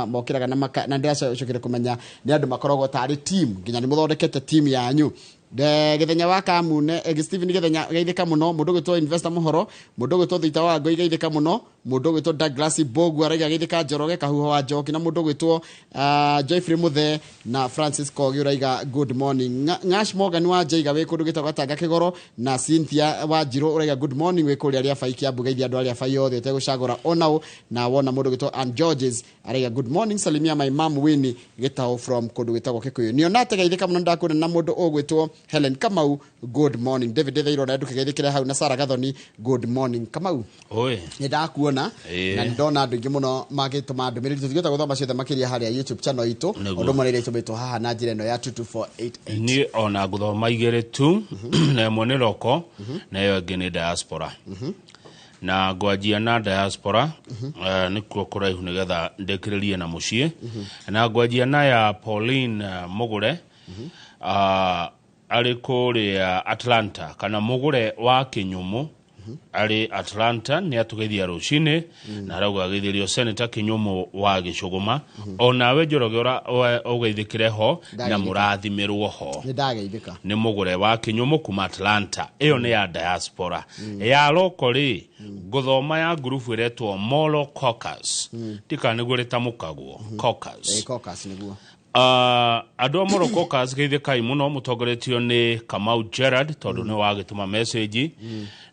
mokĩraga na ndĩracokire kũmenya nĩ andũ makoragwo tarĩ team, nginya nĩ mũthondekete team yanyu. Gĩthenya wa Kamune, Stephen Gĩthenya geithĩka mũno. Mũndũ ũgwĩtwo Investor Mũhoro, mũndũ ũgwĩtwo Thita wa Ngoi geithĩka mũno. Mũndũ ũgwĩtwo Douglas Bogu araiga geithĩka Njoroge Kahuho wa Njoki, na mũndũ ũgwĩtwo Joyfrey Muthe na Francis Kogi ũraiga good morning. Ngash Morgan wa Njaiga wĩ kũndũ gwĩtagwo Gatanga Kĩgoro, na Cynthia wa Njirũ ũraiga good morning wĩ kũrĩa Rĩabai Kiambu, geithia andũ a Rĩabai othe. Ũtegũcagũra onao. Na wona mũndũ gwĩtwo Ann Georges araiga, "Good morning, salimia my mom Winnie Gĩtaũ from kũndũ gwĩtagwo Kĩkũyũ." Nionate geithĩka mũno, ndakuona. Na mũndũ ũgwĩtwo Helen Kamau, good morning. David Thairo na ndũkĩgeithĩkĩre hau, na Sarah Gathoni, good morning. Kamau, Oi. Nĩ ndakuona na nĩ ndona andũ aingĩ mũno magĩtũma ndũmĩrĩri. Tũtingĩhota gũthoma ciothe, makĩria harĩa YouTube channel itũ. Nĩguo. Ũndũ ũmwe na iria itũmĩtwo haha na njĩra ĩno ya 22488. Niĩ ona ngũthoma igĩrĩ tu, na ĩmwe nĩ roko na ĩyo ĩngĩ nĩ diaspora. Na ngwanjia na diaspora, nĩkuo kũraihu, nĩgetha ndĩkĩrĩrie na mũciĩ. Na ngwanjia na ya Pauline Mũgũre, arĩ kũrĩa Atlanta, kana Mũgũre wa Kĩnyũmũ arĩ Atlanta. Nĩ atũgeithia rũcinĩ na arauga ageithĩrio Senator Kĩnyũmũ wa Gĩcũgũma. Onawe Njoroge ũgeithĩkĩre ho na Ndageithĩka. mũrathimĩrwo ho. Nĩ ndageithĩka. Nĩ Mũgũre wa Kĩnyũmũ kuma Atlanta. Ĩyo nĩ ya diaspora. Ya roko rĩ, ngũthoma ya ngurubu ĩretwo Molo Caucus, ndikana nĩguo rĩtamũkagwo, Caucus. Caucus nĩguo. Andũ a Molo Caucus, geithĩkai mũno, mũtongoretio nĩ Kamau Gerard, tondũ nĩ wagĩtũma message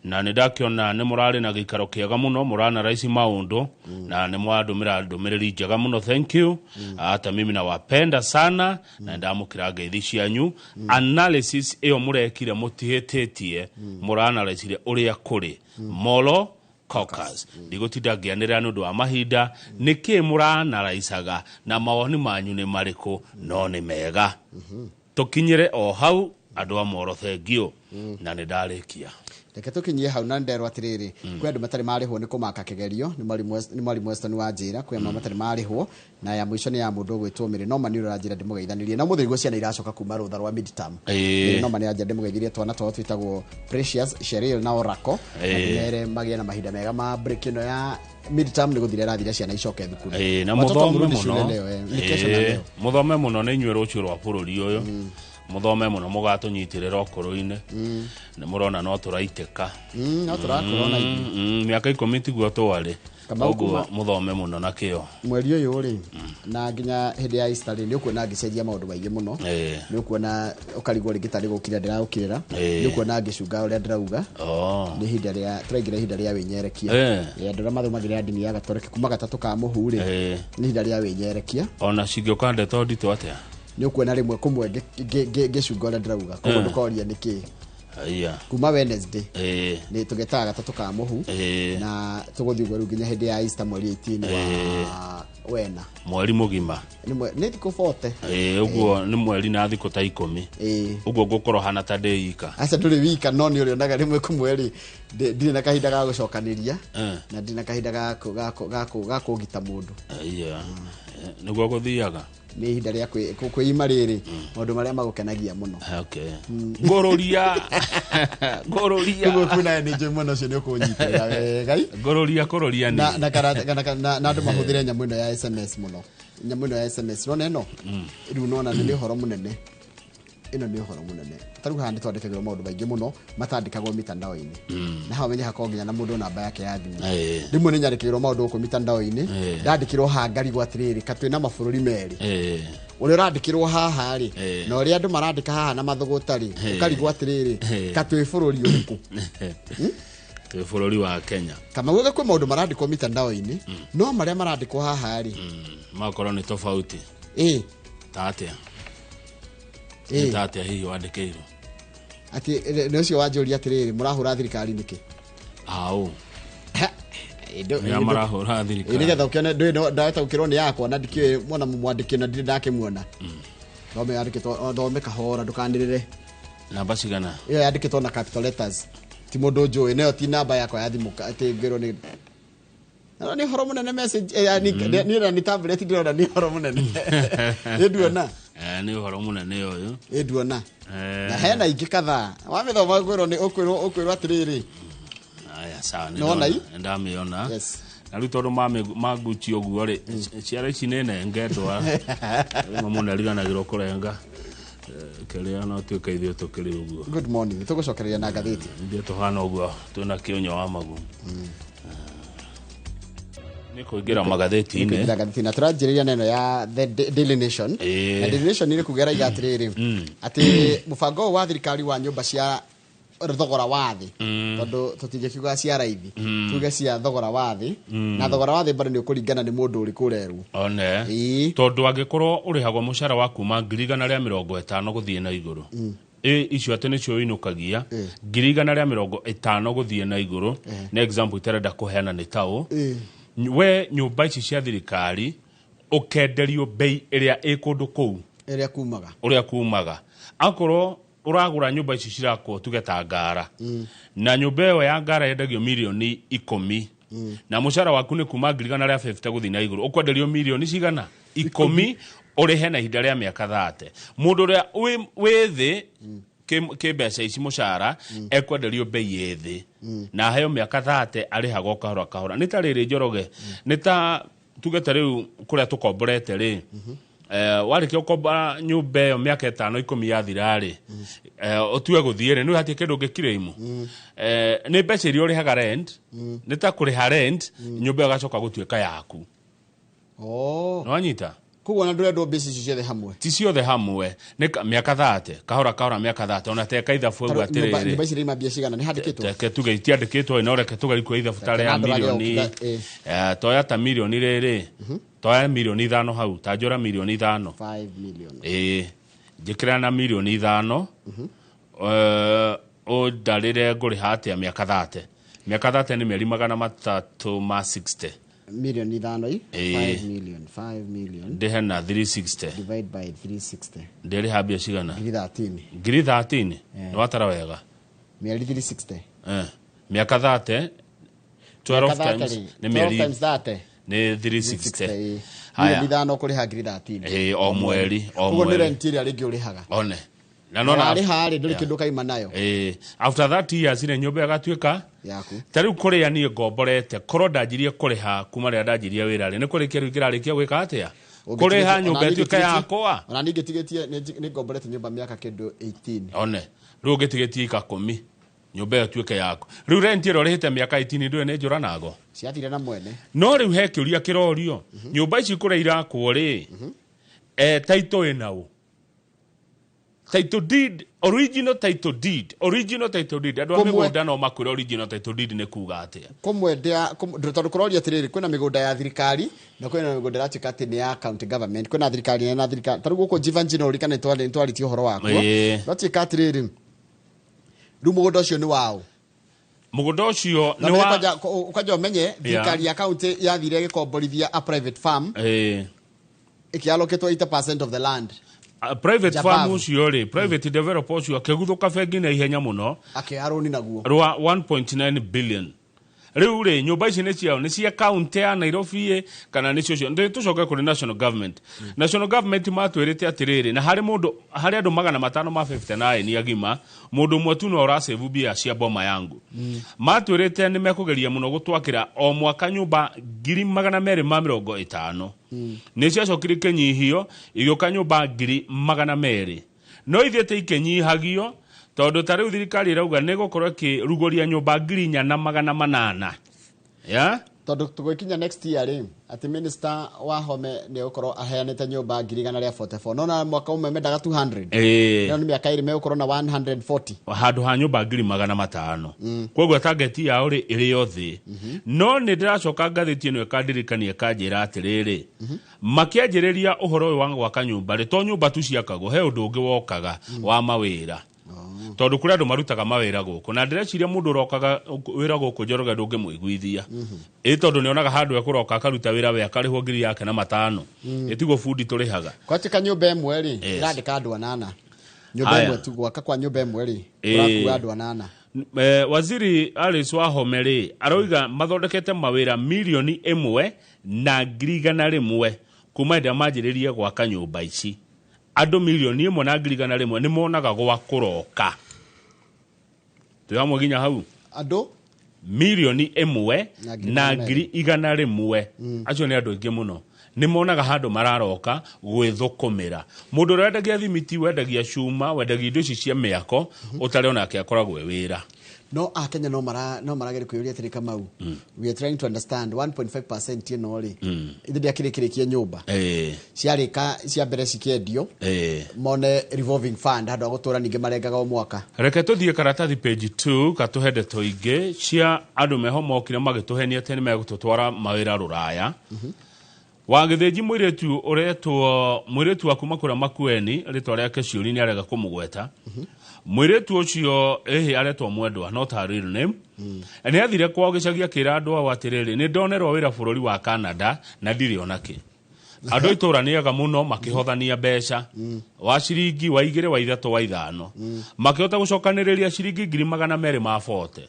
na nĩ ndakĩona nĩ mũrarĩ na gĩikaro kĩega mũno, mũrana raici maũndũ na nĩ mwandũmĩra ndũmĩrĩri njega mũno. Thank you. Hata mimi nawapenda sana na ndamũkĩra ngeithi cianyu. Analysis ĩyo mũrekire mũtihĩtĩtie, mũranalysire ũrĩa kũrĩ. Molo Caucus, ndigũtinda ngĩanĩrĩra nĩ ũndũ wa mahinda nĩkĩ mũranaraicaga na mawoni manyu nĩ marĩkũ, no nĩ mega. Tũkinyĩre o hau, andũ a Moro, thengiũ na nĩ ndarĩkia. Reke tũkinyie hau. Na nderwo atĩrĩrĩ, kwĩ andũ matarĩ marĩhwo nĩ kũmaka kĩgerio. Nĩ mwarimũ Weston wa njĩra kwĩ amwe matarĩ marĩhwo. Na ya mũico nĩ ya mũndũ ũgwĩtwo Mĩrĩ Noma, nĩ ũranjĩra ndĩmũgeithanĩrie na mũthĩ nĩguo ciana iracoka kuma rũtha rwa midterm. Mĩrĩ Noma nĩ anjĩra ndĩmũgeithirie twana twao twĩtagwo Precious, Cheryl na Oraco, na ndĩmere magĩe na mahinda mega ma break ĩno ya midterm. Nĩ gũthira ĩrathira, ciana icoke thukuru. Na Watoto mũthome mrudi shule mũno. leo, ni kesho na leo. Mũthome mũno, nĩ inyuĩ rũciũ rwa bũrũri ũyũ. Mũthome mũno, mũgatũnyitĩrĩra ũkũrũ-inĩ. Nĩ mũrona no tũraitĩka. No tũrakũra ona ithuĩ. Mĩaka 10 tiguo twarĩ. Kamau, Koguo mũthome mũno na kĩo. Mweri ũyũ rĩ, na nginya hĩndĩ ya Easter rĩ, nĩ ũkuona ngĩcenjia maũndũ maingĩ mũno. Nĩ ũkuona ũkarigwo rĩngĩ tarĩ gũkira ndĩragũkirĩra. Nĩ ũkuona ngĩcunga ũrĩa ndĩrauga. Nĩ ihinda rĩa tũraingĩra ihinda rĩa wĩnyerekia. Andũ arĩa mathomagĩra ndini ya Gatoreki, kuma gatatũ ka mũhu rĩ, nĩ ihinda rĩa wĩnyerekia. Ona cingĩũka ndeto nditũ atĩa? Nĩ ũkuona rĩmwe kũmwe ngĩcunga ũrĩa ndĩrauga, koguo ndũkoria nĩkĩ. Aya. Kuma Wednesday nĩ tũgetaga gatatũ ka mũhu na tũgũthiĩ ũguo rĩu nginya hĩndĩ ya Easter mweri 18 wa wena. Mweri mũgima. Nĩ thikũ 40. Ũguo nĩ mweri na thikũ ta 10. Ũguo ngũkorwo hana ta ndĩ ika. Aca, ndũrĩ wika, no nĩ ũrĩonaga rĩmwe kũmwe rĩ, ndirĩ na kahinda ga gũcokanĩria na ndirĩ na kahinda ga kũgita mũndũ. Aya. Nĩguo gũthiaga. Nĩ ihinda rĩa kwĩima rĩrĩ maũndũ marĩa magũkenagia mũno. Okay. Ngũrũria. Ngũrũria. Ũguo kuona nĩ njũĩ mwena ũcio nĩ ũkũnyitĩrĩra wega. Ngũrũria kũrũria Na nĩ. na andũ mahũthĩre nyamũ ĩno ya SMS mũno, nyamũ ĩno ya SMS. Nona ĩno rĩu, nona nĩ ũhoro mũnene, ĩno nĩ ũhoro mũnene. Ta rĩu haha nĩ twandĩkagĩrwo maũndũ maingĩ mũno matandĩkagwo mitandao-inĩ, na haha ũmenye hakorwo nginya na mũndũ namba yake ya thimũ. Rĩmwe nĩ nyandĩkagĩrwo maũndũ gũkũ mitandao-inĩ, ndandĩkĩrwo haha ngarigwo atĩrĩrĩ, ka twĩna mabũrũri merĩ, ũrĩa ũrandĩkĩrwo haha rĩ na ũrĩa andũ marandĩka haha na mathũgũta rĩ, ũkarigwo atĩrĩrĩ, ka twĩ bũrũri ũrĩkũ? Twĩ bũrũri wa Kenya. Kamau, kwĩ maũndũ marandĩkwo mitandao-inĩ, no marĩa marandĩkwo haha rĩ, Makorwo nĩ tofauti. Ta atĩa? Nĩ ta atĩa hihi wandĩkĩirwo? Atĩ nĩ ũcio wanjũria atĩrĩrĩ, mũrahũra thirikari nĩkĩ? Aũ. Nĩa marahũra thirikari? Nĩgetha ũkĩone ndũĩ ndataũkĩrwo nĩ yakwa na ndikĩũĩ mwona mwandĩki na ndirĩ ndakĩmuona. Thome yandĩkĩtwo, thome kahora, ndũkanĩrĩre. Namba cigana? Ĩyo yandĩkĩtwo na capital letters, ti mũndũ njũĩ nayo, ti namba yakwa ya thimũ atĩ ngĩrwo nĩ Na nĩ ũhoro mũnene message niĩ na nĩ tablet ndĩrona nĩ ũhoro mũnene, ĩ nduona. Nĩ ũhoro mũnene ũyũ. Ĩ nduona. Na hena ingĩ kadhaa wamĩthoma ũkwĩrwo nĩ ũkwĩrwo atĩrĩrĩ. Aya, sawa, nĩ Nĩwona i? Nĩ ndamĩona. Yes. Na rĩu tondũ manguchi ũguo rĩ, ciara ici nĩ nenge ndwara rĩmwe mũndũ ariganagĩrwo kũrenga. Kĩrĩa no tuĩke ithuĩ tũkĩrĩ ũguo. Good morning, tũgũcokereria na ngathĩti. Ithuĩ tũhana ũguo twĩna kĩũnyo wa magu nĩ kũingĩra magathĩti-inĩ. Nĩkũingĩra ngathĩti na tũranjĩrĩria na ĩno ya The Daily Nation. Na Daily Nation nĩ kuga raiga atĩrĩrĩ, atĩ mũbango ũyũ wa thirikari wa nyũmba cia Thogora wa thĩ, tondũ tũtingĩkiuga cia raithi, tuge cia thogora wa thĩ. Na thogora wa thĩ bado nĩ ũkũringana nĩ mũndũ ũrĩkũ ũrerwo. One. Tondũ angĩkorwo ũrĩhagwo mũcara wa kuma 150,000 gũthiĩ na igũrũ, ĩ icio atĩ nĩcio ũinũkagia, 150,000 gũthiĩ na igũrũ, nĩ example itarenda kũheana nĩ taũ. We nyũmba ici cia thirikari ũkenderio bei ĩrĩa ĩ kũndũ kũu ĩrĩa kumaga. Ũrĩa kumaga. Akorwo ũragũra nyũmba ici cirakwo tuge ta Ngara, na nyũmba ĩyo ya Ngara yendagio mirioni 10, na mũcara waku nĩ kuma 150,000 gũthiĩ na igũrũ, ũkwenderio mirioni cigana? 10, ũrĩhe na ihinda rĩa mĩaka 30. Mũndũ ũrĩa wĩ thĩ kĩ mbeca ici mũcara ekwenderio bei ĩ thĩ na aheo mĩaka 30, arĩhaga o kahora kahora. Nĩ ta rĩrĩ, Njoroge, nĩ ta tuge ta rĩu kũrĩa tũkomborete rĩ, warĩkia gũkomba nyũmba ĩyo mĩaka 5 10 yathira rĩ, ũtue gũthiĩ rĩ, nĩ hatirĩ kĩndũ ũngĩkirĩimu. Nĩ mbeca iria ũrĩhaga rent, nĩ ta kũrĩha rent, nyũmba ĩyo ĩgacoka gũtuĩka yaku. Nĩwanyita? Koguo ona ndũrendwo mbeca icio ciothe hamwe? Ti ciothe hamwe, nĩ mĩaka 30, kahora kahora, mĩaka 30. Ona teka ithabu ũguo. Nyũmba atĩrĩrĩ, nyũmba ici iraima mbia cigana? Nĩ handĩkĩtwo? Teke tuge itiandĩkĩtwo, no reke tũgerie kuoya ithabu ta Reke rĩa na ndorage mirioni ũkiuga, toya ta mirioni rĩrĩ, toya mirioni 5 hau, ta njũra mirioni 5. 5 million. Ĩĩ, njĩkĩra na mirioni 5, ũndarĩre ngũrĩha atĩa mĩaka 30. Mĩaka 30 nĩ mĩeri 360. Mirioni 5 i Ĩĩ. 5 million, 5 million Ndĩhe na 360. Divide by 360. Ndĩrĩha mbia cigana? Ngiri 13. Ngiri 13. Nĩ watara wega? Mĩeri 360. Mĩaka 30, 12 Mĩaka times 30 nĩ 12 mĩeri times 30 nĩ 360. 360. Haya. Mirioni 5 ũkũrĩha ngiri 13. Ĩĩ, o mweri, o Koguo nĩ mweri. rent ĩrĩa rĩngĩ ũrĩhaga. One na Na nona warĩha rĩ, ndũrĩ kĩndũ ũkaima nayo. Ĩĩ, after 30 years rĩ, nyũmba ĩgatuĩka yaku. Ta rĩu kũrĩa niĩ ngomborete, korwo ndanjirie kũrĩha kuma rĩrĩa ndanjirie wĩra rĩ, nĩ kũrĩkia rĩu kĩrarĩkia gwĩka atĩa? Kũrĩha nyũmba ĩtuĩke yakwa. Ona niĩ ngĩtigĩtie, nĩ ngomborete nyũmba mĩaka kĩndũ 18. One rĩu ũngĩtigĩtie ika 10 nyũmba ĩyo ĩtuĩke yaku, rĩu rent ĩrĩa ũrĩhĩte mĩaka 18 ndũĩ nĩ njũra nago. Ciathire na mwene. No rĩu he kĩũria kĩrorio, nyũmba ici kũrĩa irakwo rĩ, title ĩna ũ? Title deed, original title deed, original title deed, andũ a Kũmwe- mĩgũnda no makwĩre original title deed nĩ kuga atĩa. Kũmwe tondũ kũroria atĩrĩrĩ, kwĩna mĩgũnda ya thirikari na kwĩna mĩgũnda ĩratuĩka atĩ nĩ ya county government, kwĩna thirikari nene na thirikari ta rĩu gũkũ Jeevanjee no ũririkane nĩtwarĩtie ũhoro wakuo. Rwatuĩka atĩrĩrĩ, rĩu mũgũnda ũcio nĩ waũ? Mũgũnda ũcio Na nĩ ũmenye wa kwanja kwanja ũmenye thirikari ya county yathire ĩgĩkomborithia a private farm, ĩkĩallocatwo 80% of the land. Private Jabavu. farm ũcio rĩ, private developer ũcio akĩguthũka bengi na ihenya mũno. Akĩoya rũni naguo. Rwa 1.9 billion. Rĩu rĩ, nyũmba ici nĩ ciao? Nĩ cia kaunti ya Nairobi ĩ, kana nĩ cio cio? Ndĩ tũcoke kũrĩ national government. National government matwĩrĩte atĩrĩrĩ, na harĩ mũndũ, harĩ andũ 559 agima, mũndũ ũmwe tu no ũracĩvu mbia cia boma yangu. Matwĩrĩte nĩ mekũgeria mũno gũtwakĩra o mwaka nyũmba 250,000. Nĩ ciacokire ikĩnyihio igĩũka nyũmba 200,000, no ithiĩte ikĩnyihagio, tondũ ta rĩu thirikari ĩrauga nĩ ĩgũkorwo ĩkĩrugũria nyũmba 4,800 ya Tondũ tũgũkinya next year rĩ, atĩ minister wa home nĩ egũkorwo aheanĩte nyũmba 144,000, no na mwaka ũmwe mendaga 200. Ĩĩ. Ĩno nĩ mĩaka 2 megũkorwo na 140. Handũ ha nyũmba 500,000. Koguo target yao rĩ ĩrĩ o thĩ. No nĩ ndĩracoka ngathĩti ĩno ĩkandirikania, ĩkanjĩra atĩrĩrĩ, makĩanjĩrĩria ũhoro ũyũ wa gwaka nyũmba rĩ, to nyũmba tu ciakagwo, he ũndũ ũngĩ wokaga wa mawĩra, tondũ kũrĩ andũ marutaga mawĩra gũkũ, na ndĩreciria mũndũ ũrokaga wĩra gũkũ, Njoroge, ndũngĩmũiguithia ĩ, tondũ nĩonaga handũ ekũroka akaruta wĩra we akarĩhwo 1500. Ĩtiguo bundi tũrĩhaga. Kwatuĩka nyũmba ĩmwe rĩ, ĩrandĩka andũ anana, nyũmba Haya. ĩmwe tu, gwaka kwa nyũmba ĩmwe rĩ, ũrakua andũ anana. Waziri Alice Wahome rĩ aroiga mathondekete mawĩra 1,100,000 kuma hĩndĩ ĩrĩa manjĩrĩrie gwaka nyũmba ici. Andũ 1,100,000 nĩ monaga gwa kũroka. Twĩ hamwe nginya hau? Andũ 1,100,000 Na ngiri na 100. 100,000. Acio nĩ andũ aingĩ mũno, nĩ monaga handũ mararoka gwĩthũkũmĩra. Mũndũ ũrĩa wendagia thimiti, wendagia cuma, wendagia indo ici cia mĩako, ũtarĩ onake akoragwo e wĩra. No akenya no mara no marageria kwĩyũria atĩrĩ, Kamau, we are trying to understand 1.5% ĩno rĩ, ithe ndĩakĩrĩkĩrĩkie nyũmba ciarĩka cia mbere cikĩendio, mone revolving fund handũ ha gũtũra ningĩ marengaga o mwaka. Reke tũthiĩ karatathi page 2 katũhe ndeto ingĩ cia andũ meho mokire magĩtũhenia atĩ nĩ megũtũtwara mawĩra rũraya. Wa Gĩthĩnji, mũirĩtu ũretwo mũirĩtu wa kuma kũrĩa Makueni, rĩtwa rĩake ciũri nĩ arega kũmũgweta. Mũirĩtu ũcio ĩhĩ aretwo Mwendwa, not her real name, nĩ athire kwao gĩcagi akĩra andũ ao atĩrĩrĩ, nĩ ndonerwo wĩra bũrũri wa Canada na ndirĩ onakĩ. Andũ a itũra nĩ ega mũno, makĩhothania mbeca wa ciringi wa 2, wa 3, wa 5, makĩhota gũcokanĩrĩria ciringi 240,000,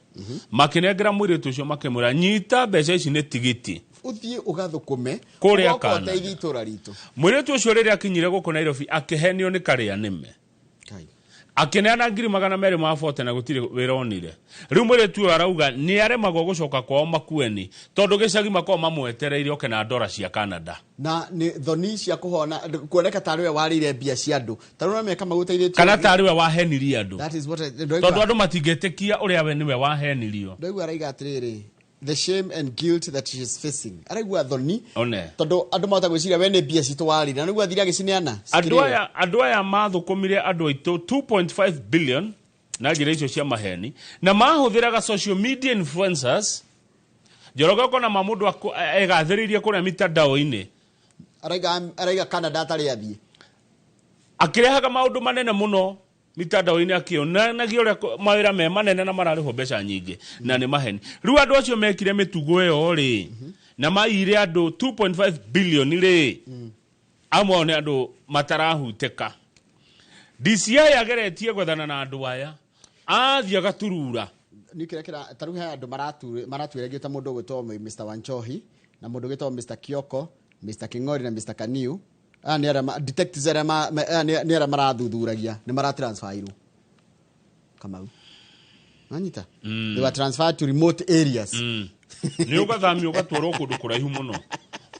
makĩnengera mũirĩtu ũcio, makĩmwĩra, nyita mbeca ici nĩ tigiti ũthiĩ ũgathũkũme kũrĩa ũgoka Canada. ũteithie itũra ritũ. Mũirĩtu ũcio rĩrĩa akinyire gũkũ Nairobi akĩhenio nĩ karĩa nĩme, akĩneana 240,000 na gũtirĩ wĩra onire. Rĩu mũirĩtu ũyũ arauga nĩ aremagwo gũcoka kwao Makueni tondũ gĩcagi makoragwo mamwetereire oke na ndora cia Canada. Na nĩ thoni cia kũhona kuoneka tarĩ we warĩire mbia cia andũ, tarĩ ũrĩa meka magũteithĩtie kana tarĩ we wahenirie andũ. That is what tondũ andũ matingĩtĩkia ũrĩa we nĩwe wahenirio. Ndaigua araiga atĩrĩrĩ, the shame and guilt that she is facing, araigua thoni one tondũ andũ mahota gwĩciria we nĩ mbia citũ warĩire na nĩguo athire agĩcineana. Andũ aya mathũkũmire andũ aitũ 2.5 billion na njĩra icio cia maheni na mahũthĩraga social media influencers. Njoroge, ũkona ma mũndũ egathĩrĩirie kũrĩa mitandao-inĩ. Araiga Canada atarĩ athiĩ. Akĩrehaga maũndũ manene mũno mitandao-inĩ, akĩonanagia ũrĩa mawĩra me manene na mararĩhwo mbeca nyingĩ, na nĩ maheni. Rĩu andũ acio mekire mĩtugo ĩyo rĩ na maiyire andũ 2.5 billion rĩ, amwe ao nĩ andũ matarahutĩka. DCI ageretie gwethana na andũ aya, athiĩ agaturura. Nĩ kĩrĩa kĩra ta rĩu he andũ maratuĩragio ta mũndũ ũgwĩtwo Mr Wanchohi na mũndũ ũgwĩtwo Mr Kioko, Mr King'ori na Mr Kaniu. Aya nĩ arĩa detectives arĩa aya nĩ arĩa marathuthuragia, nĩ maratransferirwo, Kamau, nanyita? They were transferred to remote areas. Nĩ ũgathamio ũgatwarwo kũndũ kũraihu mũno.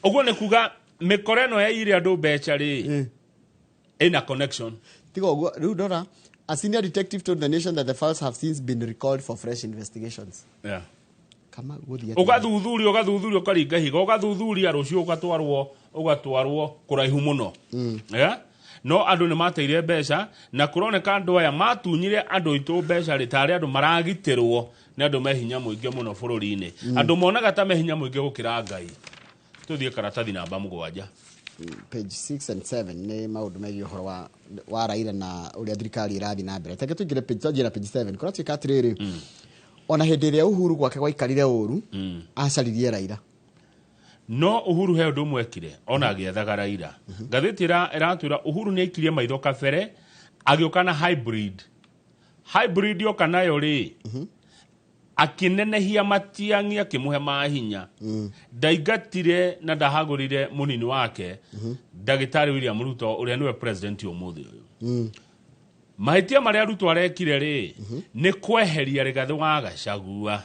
Ũguo nĩ kuga mĩkora ĩno yaiyire andũ mbeca rĩ ĩna connection. Tiga ũguo, rĩu ndora, a senior detective told the nation that the files have since been recalled for fresh investigations. Kama gũthiĩ atĩa? Ũgathuthuria, ũgathuthuria, ũkaringa higa, ũgathuthuria, rũciũ ũgatwarwo kũraihu mũno. Yeah? No andũ nĩ mateire mbeca na kũroneka andũ aya matunyire andũ aitũ mbeca rĩ tarĩ andũ maragitĩrwo nĩ andũ me hinya mũingĩ mũno bũrũri-inĩ, andũ monaga ta me hinya mũingĩ gũkĩra Ngai. Tũthiĩ karatathi namba 7. Page 6 and 7 nĩ maũndũ megiĩ ũhoro wa Raila na ũrĩa thirikari ĩrathiĩ na mbere. Teke tũingĩre page, twanjie na page 7. Kũratuĩka atĩrĩrĩ, ona hĩndĩ ĩrĩa Uhuru gwake gwaikarire ũru, acaririe Raila. No Uhuru he ũndũ ũmwe ekire ona agĩethaga Raila. Ngathĩti ĩratwĩra Uhuru nĩ aikirie maitho kabere, agĩũka na hybrid. Hybrid yoka nayo rĩ, akĩnenehia Matiang'i, akĩmũhe mahinya. Ndaingatire na ndahagũrire mũnini wake, ndagĩtarĩ William Ruto, ũrĩa nĩwe president ũmũthĩ ũyũ. Mahĩtia marĩa Ruto arekire rĩ nĩ kweheria Rigathĩ wa Gachagua,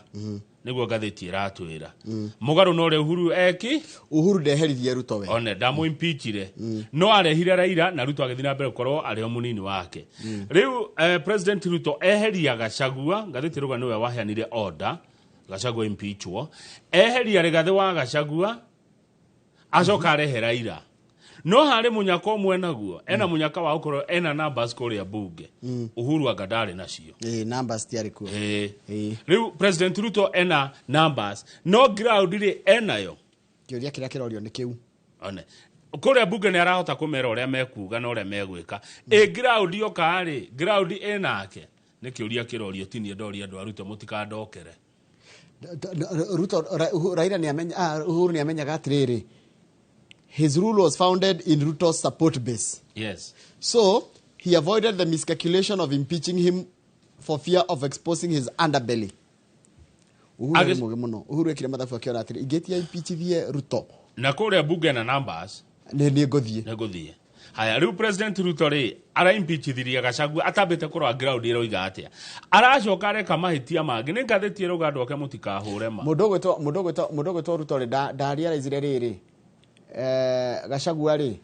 nĩguo ngathĩti ĩratwĩra, mũgarũ na ũrĩa Uhuru eki. Uhuru ndeheririe Ruto we. One ndamũimpeachire, no arehire Raila na Ruto agĩthiĩ na mbere gũkorwo arĩ o mũnini wake. Rĩu President Ruto eheria Gachagua, ngathĩti ĩrauga nĩwe waheanire order Gachagua impeachwo, eheria Rigathĩ wa Gachagua, acoka arehe Raila. No harĩ mũnyaka ũmwe naguo ena mũnyaka wa gũkorwo ena numbers kũrĩa bunge, Uhuru anga ndarĩ nacio. Ĩĩ, numbers tiarĩ kuo. Ĩĩ. Rĩu President Ruto ena numbers, no ground rĩ enayo? Kĩũria kĩrĩa kĩrorio nĩ kĩu. One kũrĩa bunge nĩ arahota kũmera ũrĩa mekuga na ũrĩa megwĩka. Ĩ ground yoka rĩ, ground ĩnake? Nĩ kĩũria kĩrorio, tinie ndoria andũ a Ruto mũtikandokere. Ruto Raila nĩ amenya, Uhuru nĩ amenyaga atĩrĩrĩ, his rule was founded in Ruto's support base. So he avoided the miscalculation of impeaching him for fear of exposing his underbelly. Uhuru nĩ mũũgĩ mũno. Uhuru ekire mathabu akĩona atĩrĩ, ingĩtia impeachithie Ruto na kũrĩa bunge na numbers nĩ ngũthiĩ. Nĩ ngũthiĩ. Haya, rĩu President Ruto rĩ araimpeachithirie Gachagua atambĩte kũrora ground ĩroiga atĩa, aracoka areka mahĩtia mangĩ. Nĩ ngathĩti ĩrauga andũ ake mũtikahũre ma. Mũndũ ũgwĩtwo Ruto rĩ ndarealizire rĩrĩ, Gachagua rĩ,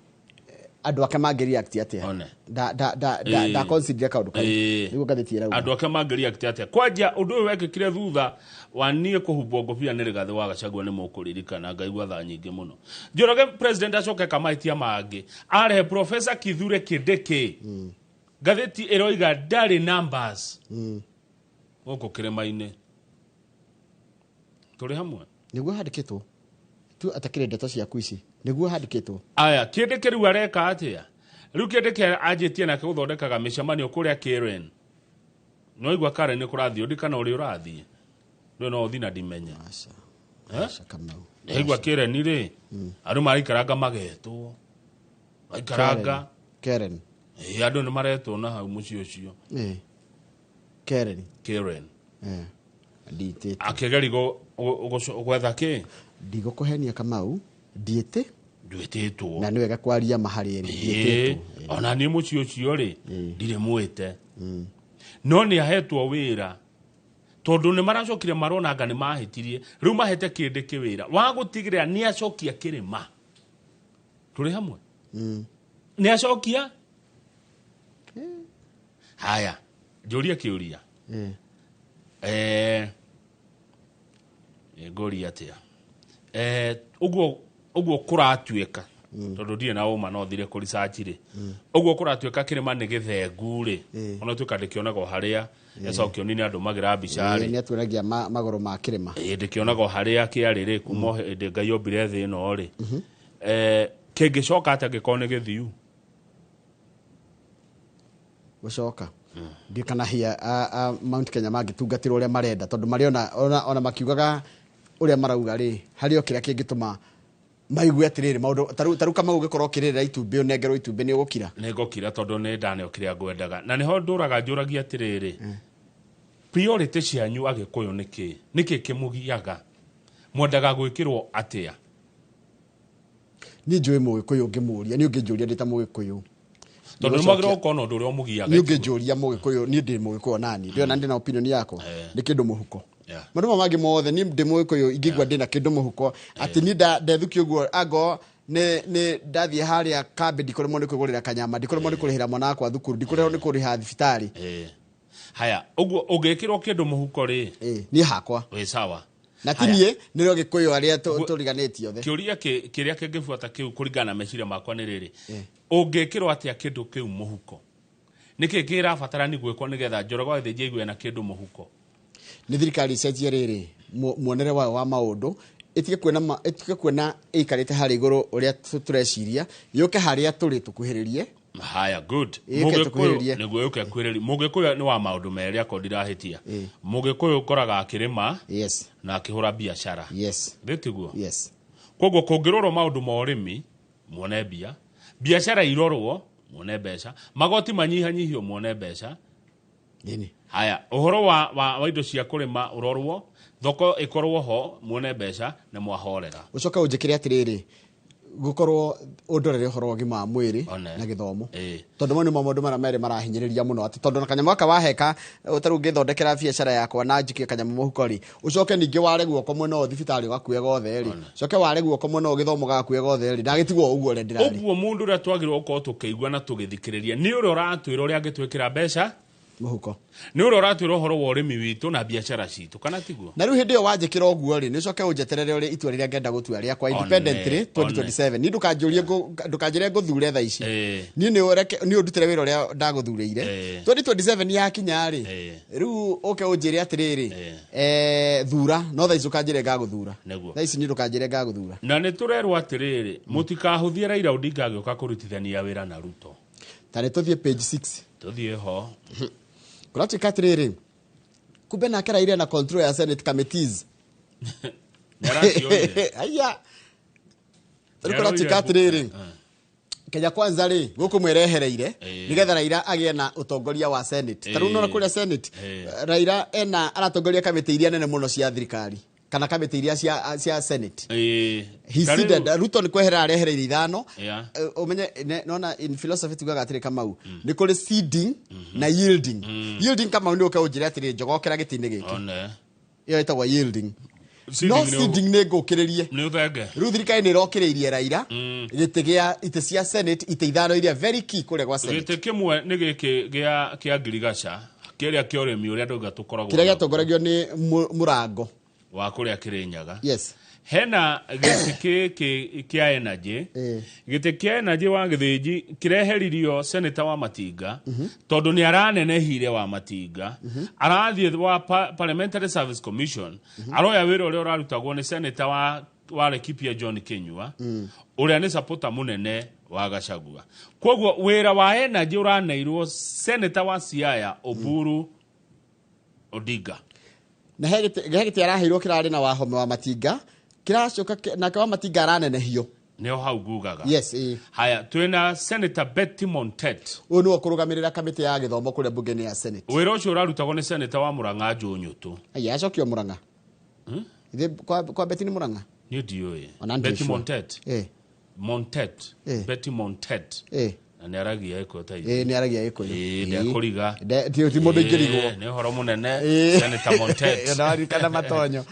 Andũ ake mangĩ-react atĩa? One. Da da da da da consider kaũndũ kau. Nĩguo ngathĩti ĩrauga. Andũ ake mangĩ-react atĩa? Kwanja ũndũ ũyũ wekĩkire thutha wa niĩ kũhumbwo ngũbia nĩ Rigathĩ wa Gachagua, nĩ mũkũririkana ngaigua thaa nyingĩ mũno. Njoroge president acoke kamahĩtia mangĩ, arehe Professor Kithure Kindiki. Ngathĩti ĩroiga ndarĩ numbers gũkũ kĩrĩma-inĩ. Tũrĩ hamwe. Nĩguo handĩkĩtwo tu atakĩrĩ ndeto ciaku ici, nĩguo handĩkĩtwo. Aya, Kindiki rĩu areka atĩa? Rĩu Kindiki anjĩtie nake gũthondekaga mĩcemanio kũrĩa Karen. No igua Karen nĩ kũrathiĩ ũndĩ kana ũrĩ ũrathiĩ. Rĩu no ũthiĩ na ndimenye. Aca. Eh? Aca Kamau. Ndaigua Karen rĩ, andũ maraikaranga magetwo. Maikaranga. Karen. Ĩ, andũ nĩ maretwo na hau mũciĩ ũcio. Karen. Karen. Nditĩte. Akĩgeria gwetha kĩ? Ndigũkũhenia Kamau, ndiĩtĩ. Ndwĩtĩtwo. Na nĩ wega kwaria ma harĩ erĩ, ndiĩtĩtwo. Ona niĩ mũciĩ ũcio rĩ, ndirĩ mwĩte. No nĩ ahetwo wĩra tondũ nĩ maracokire marona anga nĩ mahĩtirie, rĩu mahete Kindiki wĩra wa gũtigĩrĩra nĩ acokia kĩrĩma. Tũrĩ hamwe? Nĩ acokia? Haya, njũrie kĩũria. Ngũria atĩa? Ũguo kũratuĩka, tondũ ndirĩ na ũma no thire kũ research rĩ, ũguo kũratuĩka kĩrĩma nĩ gĩthengu rĩ, ona tuĩka ndĩkĩonaga o harĩa Ecokio nĩ andũmagĩra mbica rĩ. Nĩ atuonagia magũrũ ma kĩrĩma. Ndĩkĩonaga o harĩa kĩarĩ rĩ, kuma hĩndĩ Ngai ombire thĩ ĩno rĩ. Kĩngĩcoka atĩa angĩkorwo nĩ gĩthiu? Gũcoka. Ndiũ kana hia Mount Kenya mangĩtungatĩrwo ũrĩa marenda, tondũ marĩ ona makiugaga ũrĩa marauga rĩ, harĩ o kĩrĩa kĩngĩtũma maigue atĩrĩrĩ maũndũ tarĩu Kamau ũgĩkorwo ũkĩrĩrĩra itumbĩ, ũnengerwo itumbĩ nĩ ũgũkira. Nĩ ngũkira tondũ nĩ ndaneo kĩrĩa ngwendaga. Na nĩho ndũraga njũragia atĩrĩrĩ, priority cianyu Agĩkũyũ nĩ kĩ? Nĩ kĩ kĩmũgiaga? Mwendaga gwĩkĩrwo atĩa? Niĩ njũĩ Mũgĩkũyũ ũngĩmũria, niĩ ũngĩnjũria ndĩ ta Mũgĩkũyũ. Tondũ nĩ mwagĩrĩirwo gũkorwo na ũndũ ũrĩa ũmũgiaga. Niĩ ũngĩnjũria Mũgĩkũyũ, niĩ ndĩ Mũgĩkũyũ nani, ndĩrona ndĩ na opinion yakwa, nĩ kĩndũ mũhuko. Maũndũ maya mangĩ mothe, niĩ ndĩ Mũgĩkũyũ, ingĩigua ndĩ na kĩndũ mũhuko, atĩ niĩ ndethukia ũguo, angorwo nĩ ndathiĩ harĩa kambĩ, ndikũremwo nĩ kwĩgũrĩra kanyama, ndikũremwo nĩ kũrĩhĩra mwana wakwa thukuru, ndikũremwo nĩ kũrĩha thibitarĩ. Haya, ũguo ũngĩkĩrwo kĩndũ mũhuko rĩ? Niĩ hakwa. Wĩ sawa. Na ti niĩ, nĩ rĩo Gĩkũyũ arĩa tũriganĩtie othe. Kĩũria kĩrĩa kĩngĩbuata kĩu kũringana na meciria makwa nĩ rĩrĩ. Ũngĩkĩrwo atĩa kĩndũ kĩu mũhuko? Nĩkĩ kĩrabatarani gwĩkwo nĩgetha Njoroge wa Gĩthĩnji aigue na kĩndũ mũhuko? Nĩ thirikari icenjie rĩrĩ, muonere wayo wa maũndũ, ĩtige kuona ĩikarĩte harĩa igũrũ ũrĩa tũreciria, yũke harĩa tũrĩ tũkuhĩrĩrie. Haya, good. Ĩke Mũgĩkũyũ tũkuhĩrĩrie. nĩguo yũke kuhĩrĩrie. Mũgĩkũyũ nĩ wa maũndũ merĩ akorwo ndirahĩtia. Mũgĩkũyũ ũkoraga akĩrĩma na akĩhũra biacara. Thĩ tiguo? Koguo kũngĩrorwo maũndũ ma ũrĩmi, muone mbia, biacara irorwo, muone mbeca, magoti manyihanyihio, muone mbeca. Nini? Haya, ũhoro wa indo cia kũrĩma ũrorwo, thoko ĩkorwo ho, muone mbeca na mwahorera. Ũcoke ũnjĩkĩre atĩrĩrĩ, gũkorwo ũndorere ũhoro wa ũgima wa mwĩrĩ na gĩthomo. Tondũ mau nĩmo maũndũ marĩa merĩ marahinyĩrĩria mũno, atĩ tondũ na kanyamũ gaka waheka, ta rĩu ngĩthondekera biacara yakwa na njikie kanyamũ mũhuko rĩ, ũcoke ningĩ ware guoko mwena ũyũ thibitarĩ ũgakue gothe rĩ, ũcoke ware guoko mwena ũyũ gĩthomo gagakue gothe rĩ, ndagĩtigwo ũguo ũrĩa ndĩrarĩ. Ũguo mũndũ ũrĩa twagĩrĩirwo gũkorwo tũkĩigua na tũgĩthikĩrĩria nĩ ũrĩa ũratwĩra ũrĩa angĩtwĩkĩra mbeca mũhuko, nĩ ũrĩa ũratwĩra ũhoro wa ũrĩmi witũ na biacara citũ, kana tiguo? Na rĩu hĩndĩ ĩyo wanjĩkĩra ũguo rĩ, nĩ ũcoke ũnjeterere ũrĩa itua rĩrĩa ngenda gũtua rĩakwa independently 2027. Niĩ ndũkanjĩre ngũthure thaa ici. Niĩ nĩ ũreke, nĩ ũndutĩre wĩra ũrĩa ndagũthurĩire. 2027 yakinya rĩ, rĩu ũke ũnjĩre atĩrĩrĩ, thura, no thaa ici ndũkanjĩre ngagũthura. Thaa ici niĩ ndũkanjĩre ngagũthura. Na nĩ tũrerwo atĩrĩrĩ, mũtikahũthie Raila Odinga agĩũka kũrutithania wĩra na Ruto. Ta nĩ tũthiĩ page 6. Tũthiĩ ho. Kũratuĩka atĩrĩrĩ, kumbe nake Raila na control ya Senate committees. Nĩarakĩoire. Aya. Rĩu kũratuĩka atĩrĩrĩ, Kenya Kwanza rĩ, gũkũ mwĩrehereire, nĩgetha Raila agĩe na ũtongoria wa Senate. Ta rĩu nona kũrĩa Senate, Raila ena aratongoria kamĩtĩ iria nene mũno cia thirikari, kana kamĩtĩ iria cia Senate. He Ta seated, rĩu Ruto nĩ kwehera arehereire ithano. Ũmenye, nona in philosophy tugaga atĩrĩ Kamau, nĩ kũrĩ seeding na yielding. Yielding Kamau nĩ ũke ũnjĩre atĩrĩ, njogokera gĩtĩ-inĩ gĩkĩ. Ĩyo ĩtagwo yielding. No seeding nĩ ngũkĩrĩrie. Nĩ ũthenge. Rĩu thirikari nĩ ĩrokĩrĩirie Raila gĩtĩ gĩa itĩ cia Senate, itĩ ithano iria very key kũrĩa gwa Senate. Gĩtĩ kĩmwe nĩ gĩkĩ gĩa kĩa ngirigaca kĩrĩa kĩa ũrĩmi ũrĩa ndauga tũkoragwo kĩrĩa gĩatongoragio nĩ Mũrango wa kũrĩa Kĩrĩnyaga. Yes. Hena gĩtĩ gĩkĩ kĩa energy. Gĩtĩ kĩa energy wa Gĩthĩnji kĩreheririo senator wa Matinga tondũ nĩ aranenehire wa Matinga, arathiĩ wa Parliamentary Service Commission, aroya wĩra ũrĩa ũrarutagwo nĩ senator wa Laikipia John Kinyua, ũrĩa nĩ supporter mũnene wa Gachagua. Koguo wĩra wa energy ũraneirwo senator wa Siaya Oburu Odinga. Na he gĩtĩ araheirwo kĩrarĩ na Wahome wa Matinga, kĩracoka nake wa Matinga aranenehio. Nĩho hau ngugaga. Yes. Haya, twĩna Senator Betty Montet. Ũyũ nĩwe ũkũrũgamĩrĩra kamĩtĩ ya gĩthomo kũrĩa mbunge-inĩ ya Senate. Wĩra ũcio ũrarutagwo nĩ Senator wa Murang'a Njũnyũtũ. Aya, acokio Murang'a. Kwa Betty nĩ Murang'a? Niĩ ndiũĩ. Betty Montet. Montet. Betty Montet. Na nĩ aragia Gĩkũyũ ta ithuĩ. Nĩ aragia Gĩkũyũ. Ndekũriga. Ti mũndũ ingĩrigwo. Nĩ ũhoro mũnene. Senator Montet. Ndaririkana matonyo.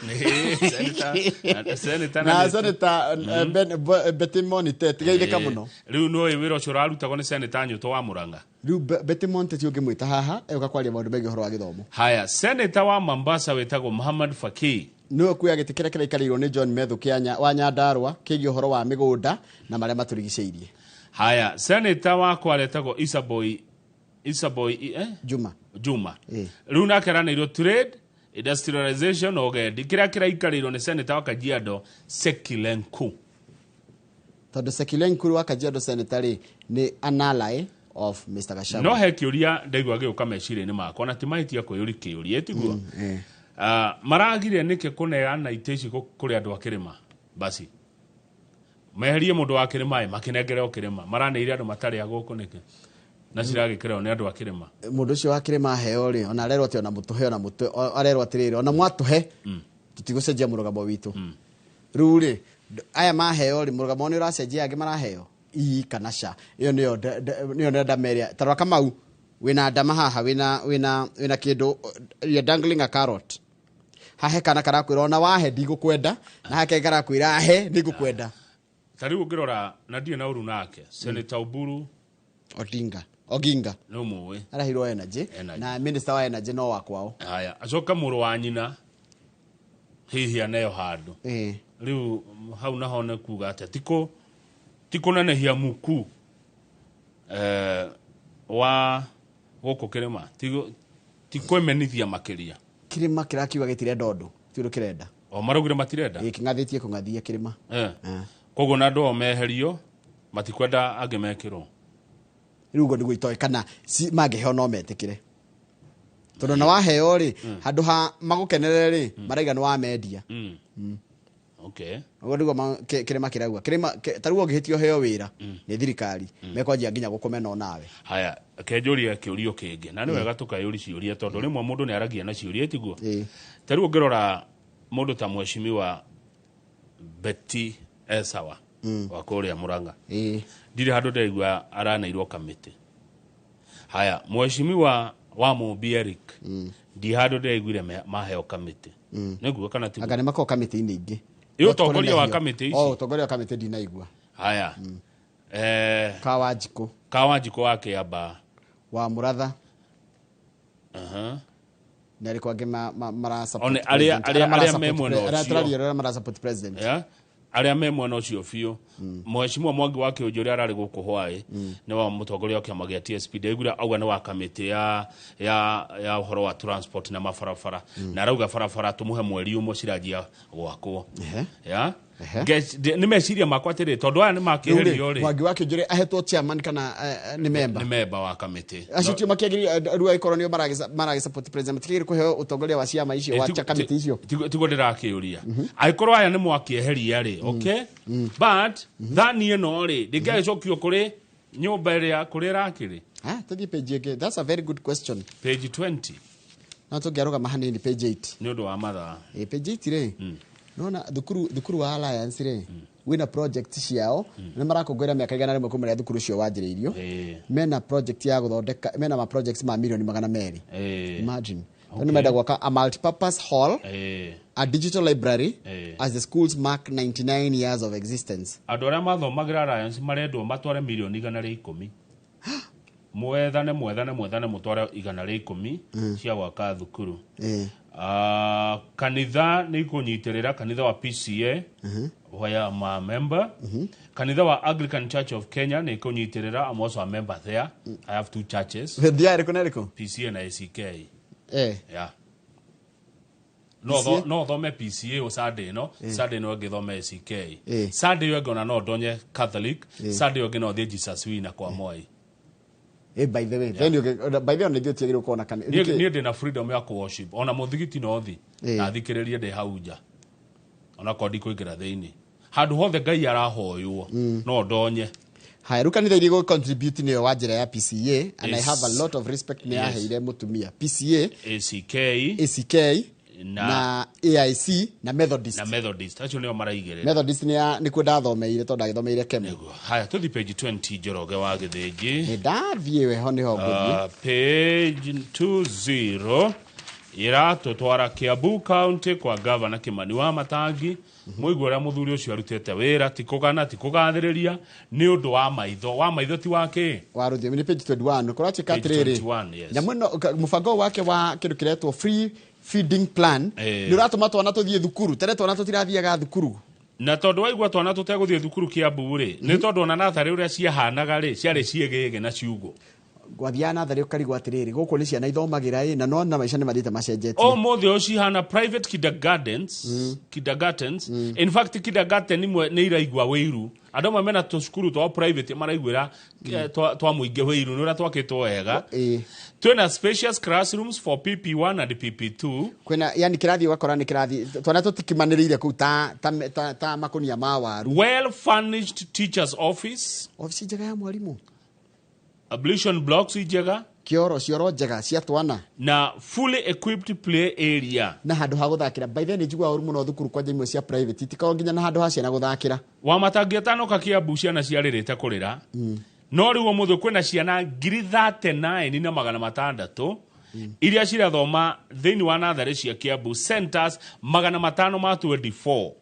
Senator na Senator Betty Montet geithĩka mũno. Rĩu nĩũĩ wĩra ũcio ũrarutagwo nĩ Senator Nyũtũ wa Murang'a. Rĩu Betty Montet ũngĩmwĩta haha egũka kwaria maũndũ megiĩ ũhoro wa gĩthomo. Haya, Senator wa Mombasa wĩtagwo Muhammad Fakih. Nĩwe kuoya gĩtĩ kĩrĩa kĩraikarĩirwo nĩ John Methu Kĩanya wa Nyandarũa kĩgiĩ ũhoro wa mĩgũnda na marĩa matũrigicĩirie. Haya, senator wakwa aretagwo Isaboy Juma. Juma. Rĩu nake aranĩirwo trade, industrialization na ũgendi kĩrĩa kĩraikarĩirwo nĩ senator wa Kajiado Sekilenku. Tondũ Sekilenku wa Kajiado senator rĩ nĩ an ally of Mr. Gachagua. No he kĩũria ndaigua gĩũka meciria-inĩ makwa na ti mahĩtia kwĩyũria kĩũria tiguo. Maragire nĩkĩ kũneana itĩ ici kũrĩ andũ a kĩrĩma basi meherie mũndũ wa kĩrĩma makinengere o kĩrĩma maraneire andũ matarĩ a gũkũ nĩkĩ na ciragĩkĩrwo nĩ andũ a kĩrĩma. Mũndũ ũcio wa kĩrĩma aheo rĩ ona arerwo atĩ ona mũtũhe ona mũtũhe arerwo atĩrĩrĩ ona mwatũhe tũtigũcenjia mũrũgamo witũ. Rĩu rĩ aya maheo rĩ mũrũgamo nĩ ũracenjia angĩ maraheo ii kana ca ĩyo nĩyo ndama ĩrĩa ta rora Kamau wĩna ndama haha wĩna kĩndũ you're dangling a carrot hahe kana karakwĩra ona wahe ndigũkwenda na hake karakwĩra ahe nĩngũkwenda. Ta rĩu ũngĩrora na ndirĩ na ũru nake Senator Oburu Odinga Oginga nĩ ũmũĩ araheirwo energy na minister wa energy no wa kwao. Haya, acoka mũrũ wa nyina hihi aneo handũ. Rĩu hau naho nĩ kuga atĩa ti kũnenehia muku wa gũkũ kĩrĩma ti kwĩmenithia makĩria. Kĩrĩma kĩrakiuga gĩtirenda ũndũ ti ũndũ kĩrenda. O maraugire matirenda. Kĩng'athĩtie kũng'athia kĩrĩma. Koguo na andũ ao meherio matikwenda angĩ mekĩrwo. Rĩu ũguo nĩguo itoĩ kana mangĩheo no metĩkĩre. Tondũ na waheo rĩ handũ ha magũkenerere rĩ maraiga nĩ wamendia. Okay. Ũguo nĩguo kĩrĩma kĩrauga. Kĩrĩma ta rĩu ũngĩhĩtio ũheo wĩra nĩ thirikari mekwanjia nginya gũkũmena onawe. Haya, kenjũria kĩũrio kĩngĩ na nĩ wega tũkayũria ciũria tondũ rĩmwe mũndũ nĩ aragia na ciũria tiguo. Ta rĩu ũngĩrora mũndũ ta mheshimiwa Betty Esawa wa kũrĩa Murang'a. Ndirĩ handũ ndaigua araneirwo kamĩtĩ. Haya, mheshimiwa wa Mumbi Eric ndi handũ ndĩraiguire maheo kamĩtĩ. Nĩguo kana tiguo? Anga nĩ makoragwo kamĩtĩ-inĩ ingĩ. Ĩ ũtongoria wa kamĩtĩ ici? O ũtongoria wa kamĩtĩ ndinaigua. Haya. Kawanjikũ. Kawanjikũ wa Kĩambaa. Wa Mũratha. Na arĩkũ angĩ mara support president. Arĩa me mwena ũcio. Arĩa mara support president. Arĩa me mwena ũcio biũ. Mheshimiwa Mwangi wa Kĩũnjũ ũrĩa ararĩ gũkũ Hwaĩ nĩ wa mũtongoria wa kĩama gĩa TSP ndaiguire auga nĩ wa kamĩtĩ ya ũhoro wa transport na mabarabara na arauga barabara tũmũhe mweri ũmwe ciranjia gwakwo. Nĩ meciria makwa atĩrĩ tondũ aya nĩ makĩeherio rĩ. Mwangi wa Kĩũnjũ ahetwo chairman kana nĩ member? Nĩ member wa kamĩtĩ. Acio tio makĩagĩrĩire rĩu angĩkorwo nĩo maragĩ support president matikĩagĩrĩire kũheo ũtongoria wa ciama icio wa kamĩtĩ icio. Tiguo ndĩrakĩũria. Angĩkorwo aya nĩ mwakĩeheria rĩ, okay? But thani ĩno rĩ ndĩngĩagĩcokio kũrĩ nyũmba ĩrĩa kũrĩa ĩrakĩrĩ. Tũthiĩ page ĩngĩ. That's a very good question. Page 20. No tũngĩarũgama hanini page 8. Nĩ ũndũ wa mathaa. Page 8 rĩ. Nona thukuru wa Alliance rĩ wina project ciao nĩ marakũngũĩra mĩaka 100 kuma rĩrĩa thukuru ũcio wanjĩrĩirio. Mena project ya gũthondeka mena ma projects ma milioni 200. Imagine. Nĩ menda gwaka a multipurpose hall, a digital library, as the schools mark 99 years of existence. Andũ arĩa mathomagĩra Alliance marendwo matware mirioni 110. Mwethane mwethane mwethane mũtware 110 cia gwaka thukuru. Kanitha nĩ ikũnyitĩrĩra kanitha wa PCA where I'm a member. Kanitha wa Anglican Church of Kenya nĩ ikũnyitĩrĩra. I'm also a member there. I have two churches. Thia ĩrĩkũ na ĩrĩkũ? PCA na ACK. Yeah. No no thome PCA o Sunday no Sunday no ngithome ACK. Sunday yo ngona no ndonye Catholic. Sunday yo ngino thie Jesus Winner kwa Moi. By the way, then you by the way ndio tiagirwo kuona kana nie ndina freedom ya worship ona muthigiti no thi na thikiririe ndi hau nja ona ko ndikuingira thiini handu hothe Ngai arahoywo no ndonye. Haya, rĩu kanitha iria contribute nĩyo wa njĩra ya PCA, and I have a lot of respect nĩ yaheire mũtumia PCA, ACK, ACK na AIC na Methodist. Na Methodist acio nĩo maraigĩrĩra. Methodist nĩ nĩkuo ndathomeire tondũ ndagĩthomeire Kenya. Haya, tũthi page 20 Njoroge wa Gĩthĩnji. Nĩ ndathiĩ weho nĩho ngũthiĩ. Page 20 iratũtwara Kiambu County kwa Governor Kimani wa Matangi. Mũigua ũrĩa mũthuri ũcio arutĩte wĩra, ti kũgana ti kũgathĩrĩria, nĩ ũndũ wa maitho. Wa maitho ti wa kĩ? Wa rũthiomi nĩ page 21. Kũratuĩka atĩrĩrĩ, nyamũ ĩno mũbango wake wa kĩndũ kĩretwo free feeding plan nĩ ũratũma twana tũthiĩ thukuru. Tene twana tũtirathiaga thukuru. Na tondũ waigua twana tũtegũthiĩ thukuru Kiambu rĩ, nĩ tondũ ona natharĩ ũrĩa ciahanaga rĩ, ciarĩ ciĩgĩgĩ na ciugũ. Gwathiaga natharĩ ũkarigwo atĩrĩrĩ, gũkũ nĩ ciana ithomagĩra ĩ, na nona maica nĩ mathiĩte macenjetie. Ũmũthĩ ũyũ cihana private kindergartens, kindergartens. In fact kindergarten imwe nĩ iraigua wĩiru. Andũ amwe mena tũcukuru twao private maraiguĩra twa mũingĩ wĩiru nĩ ũrĩa twakĩtwo wega. Twĩna spacious classrooms for PP1 and PP2. Kwĩna yani kĩrathi ũgakora nĩ kĩrathi twana tũtikimanĩrĩire kũu ta makũnia ma waru. Well furnished teachers office. Ofici njega ya mwarimũ. Ablution blocks njega, kioro cioro njega cia twana, na fully equipped play area, na handu ha guthakira. By then njiguaga ũru mũno thukuru kwanja imwe cia private itikoragwo nginya na handu ha ciana guthakira. Wa Matangi atanoka Kiambu ciana ciarĩrĩte kũrĩra. No rĩu ũmũthĩ kwĩna ciana 39,600 iria cirathoma thĩinĩ wa natharĩ cia Kiambu centers 524.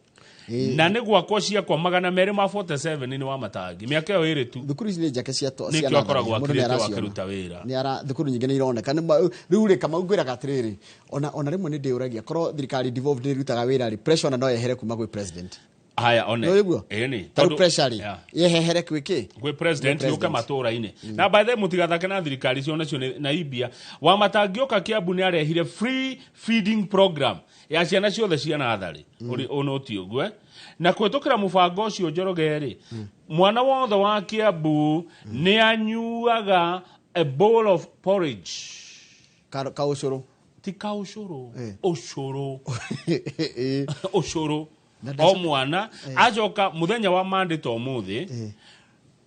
Na nĩ gwakwo ciakwa 247 nĩ wa Matangi. Mĩaka ĩyo ĩrĩ tu. Thukuru ici nĩ njake cia ciana. Nĩkĩo akoragwo akirĩte akĩruta wĩra. Nĩ ara thukuru nyingĩ nĩ ironeka. Rĩu rĩ Kamau ngwĩraga atĩrĩrĩ, ona rĩmwe nĩ ndĩũragia korwo thirikari devolved nĩ ĩrutaga wĩra rĩ, pressure ona no yehere kuma gwĩ president. Haya, one. Ĩni. Tondũ pressure rĩ, yehehere gwĩ kĩ? Gwĩ president yũke matũũra-inĩ. Na by the way mũtigathake na thirikari cio nacio na ibia. Wa Matangi oka Kiambu nĩ arehire free feeding program ya ciana ciothe cia natharĩ. Ũnũti ũguo. Na kũhĩtũkĩra mũbango ũcio Njoroge rĩ, mwana wothe wa Kiambu nĩ anyuaga a bowl of porridge. Kaũcũrũ. Ti kaũcũrũ. Ũcũrũ. Ũcũrũ. O mwana acoka muthenya wa Monday to ũmũthĩ,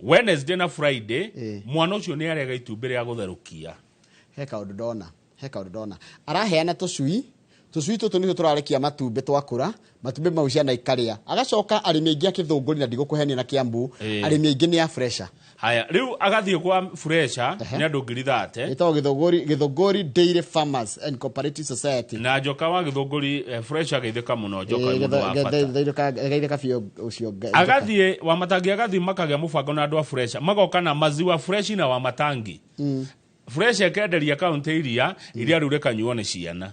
Wednesday na Friday, mwana ũcio nĩ arega itumbĩ rĩa gũtherũkia. He kaũndũ ndona. Araheana tũcui tũtũ nĩtwo tũrarekia matumbĩ twakũra, matumbĩ mau ciana ikarĩa. Agacoka arĩmi aingĩ a Gĩthũngũri na ndigũkũhenia na Kiambu, arĩmi aingĩ nĩ a fresha. Haya, rĩu agathiĩ kwa fresha nĩ andũ 30,000. Ĩtagwo Gĩthũngũri Dairy Farmers and Cooperative Society. Na njoka wa Gĩthũngũri fresha ageithĩka mũno, njoka mũno wa bata. Geithĩka biũ ũcio. Agathiĩ wa Matangi agathiĩ makagĩa mũbango na andũ a fresha, magoka na maziwa fresh na wa Matangi. Fresh ekenderia kaunti iria rĩu rĩkanyuo nĩ ciana.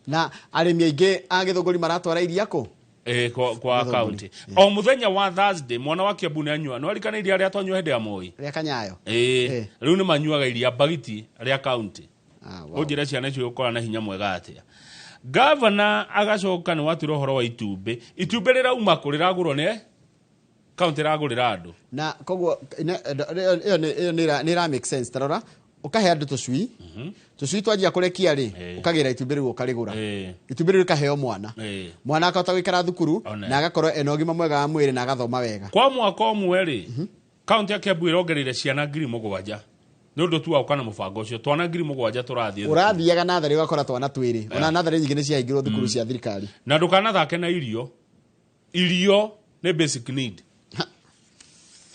Na arĩmi aingĩ a Gĩthũngũri maratwara iria kũ? Kwa kaunti. O muthenya wa Thursday mwana wa Kiambu nĩ anyua. Nĩ warikana iria rĩa twanyua hĩndĩ ya Moi? Rĩa Kanyayo. Rĩu nĩ manyuaga iria bagiti rĩa kaunti. Ũnjĩre ciana icio gũkorwo na hinya mwega atĩa. Governor agacoka nĩ watura ũhoro wa itumbĩ. Itumbĩ rĩrauma kũ? Rĩragũrwo nĩ kaunti ĩragũrĩra andũ. Na koguo ĩyo nĩ ĩra make sense. Tarora ũkahe andũ tũcui, tũcui twanjia kũrekia rĩ, ũkagĩra itumbĩ rĩu ũkarĩgũra. Itumbĩ rĩu rĩkaheo mwana. Mwana akahota gũikara thukuru na agakorwo ena ũgima mwega wa mwĩrĩ na agathoma wega. Kwa mwaka ũmwe rĩ, kaunti ya Kiambu ĩrongereire ciana 7,000. Nĩ ũndũ tu wa gũka na mũbango ũcio, twana 7,000 tũrathiĩ. Ũrathiaga natharĩ ũgakora twana twĩrĩ. Ona natharĩ nyingĩ nĩ ciahingirwo thukuru cia thirikari. Na ndũkanathake na irio. Irio nĩ basic need.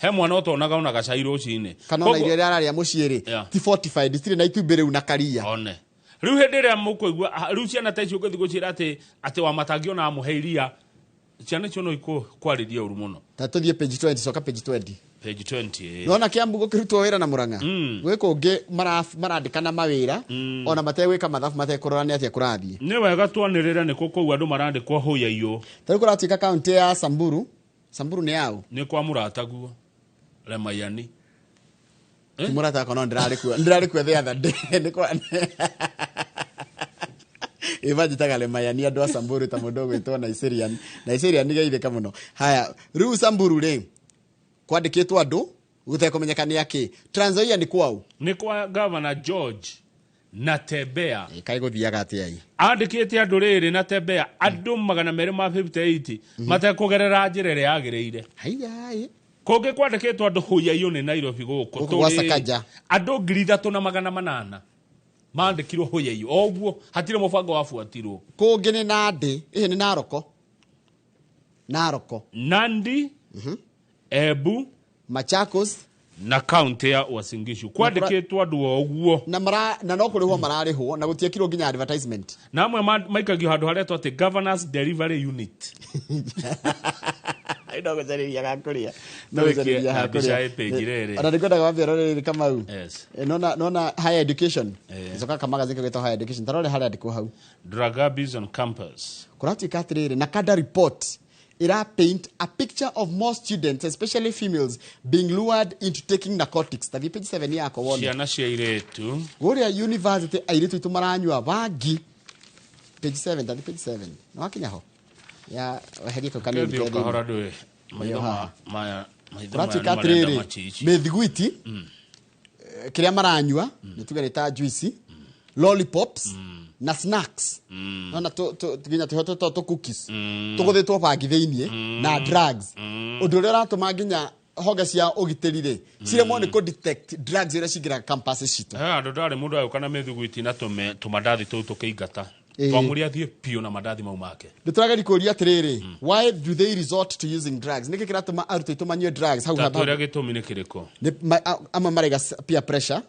He mwana ũtonaga ona gacai rũcinĩ. Kana ona irio iria ararĩa mũciĩ rĩ, ti fortified, citirĩ na itumbĩ rĩu na karia. One. Rĩu hĩndĩ ĩrĩa mũkũigua rĩu ciana ta icio ũngĩthiĩ gũciĩra atĩ wa matangiona amũhe iria, ciana icio no ikwarĩria ũru mũno. Ta tũthiĩ page 20, coka page 20. Page 20. Nona Kiambu gũkĩrutwo wĩra na Murang'a. Gwĩ kũngĩ marandĩkana mawĩra ona mategwĩka mathabu, matekũrora nĩ atĩa kũrathiĩ. Nĩ wega twanĩrĩre nĩ kũ kũu andũ marandĩkwo hũya-iyũ. Ta rĩu kũratuĩka kaũntĩ ya Samburu. Samburu nĩ yaũ? Nĩ kwa mũrataguo Lemayani. Ti mũrata wakwa, no ndĩrarĩ kuo, ndĩrarĩ kuo the other day. Nĩ kwa ĩbanjĩtaga Lemayani andũ a Samburu ta mũndũ ũgwĩtwo Nigerian. Nigerian nĩ geithĩka mũno. Haya, rĩu Samburu rĩ kwandĩkĩtwo andũ gũtekũmenyeka nĩ akĩ. Trans Nzoia nĩ kwau? Nĩ kwa Governor George Natembea. Kaĩ gũthiaga atĩa ĩ? Andĩkĩte andũ rĩrĩ Natembea andũ 258 matekũgerera njĩra ĩrĩa yagĩrĩire. Haiya. Kũngĩ kwandĩkĩtwo andũ hũya-iyũ nĩ Nairobi gũkũ. Gũkũ gwa Sakaja. Andũ 3800 mandĩkirwo hũya-iyũ. O ũguo hatirĩ mũbango wabuatirwo. Kũngĩ nĩ Nandi, ĩhĩ nĩ Naroko. Naroko. Nandi, Embu, Machakos na kaunti ya Uasin Gishu. Kwandĩkĩtwo andũ o ũguo. Na na no kũrĩhwo mararĩhwo na gũtiekirwo nginya advertisement. Na amwe maikagio handũ haretwo atĩ Governors Delivery Unit. No gũcarĩria ga kũrĩa. No Tũrĩkie gũcarĩria ha na mbica kũrĩa. ĩ page rĩrĩ. Ona nĩngwendaga wambe ũrore rĩrĩ Kamau. Yes. Nona higher education. Coka kamagazini kagwĩtwo higher education. Tarore harĩa andĩkwo hau. Drug abuse on campus. Kũratuĩka atĩrĩrĩ, na kada report ira paint a picture of more students, especially females, being lured into taking narcotics. Tathi page 7 yako wone. Ciana cia airĩtu. Kũrĩa university airĩtu aitũ maranyua bangi. Page 7, tathi page 7. Nĩ wakinya ho? Ya, weherie kau kanini Kĩthiĩ ke thĩinĩ. ũkahora ndũĩ. Maitho Ĩyo haha. maya, maitho maya Kũratuĩka nĩ marenda atĩrĩrĩ, machichi. mĩthiguiti, kĩrĩa maranyua, nĩ tuge nĩ ta juice, lollipops, na snacks. Nona nginya tũheo tũ cookies. Tũgũthĩtwo bangi thĩiniĩ, na drugs. Ũndũ ũrĩa ũratũma nginya honge cia ũgitĩri rĩ, ciremwo nĩ kũ-detect drugs iria cingĩraga campus citũ. He handũ ndarĩ mũndũ agĩũka na mĩthiguiti na tũmandathi tũu tũkĩingata. Twamũria athiĩ biũ na mandathi mau make. Nĩ tũrageria kũũria atĩrĩrĩ, why do they resort to using drugs? Nĩkĩ kĩratũma arutwo aitũ manyue drugs? Hau Ta hau. twĩre gĩtũmi nĩ kĩrĩkũ? Nĩ amwe maraiga peer pressure.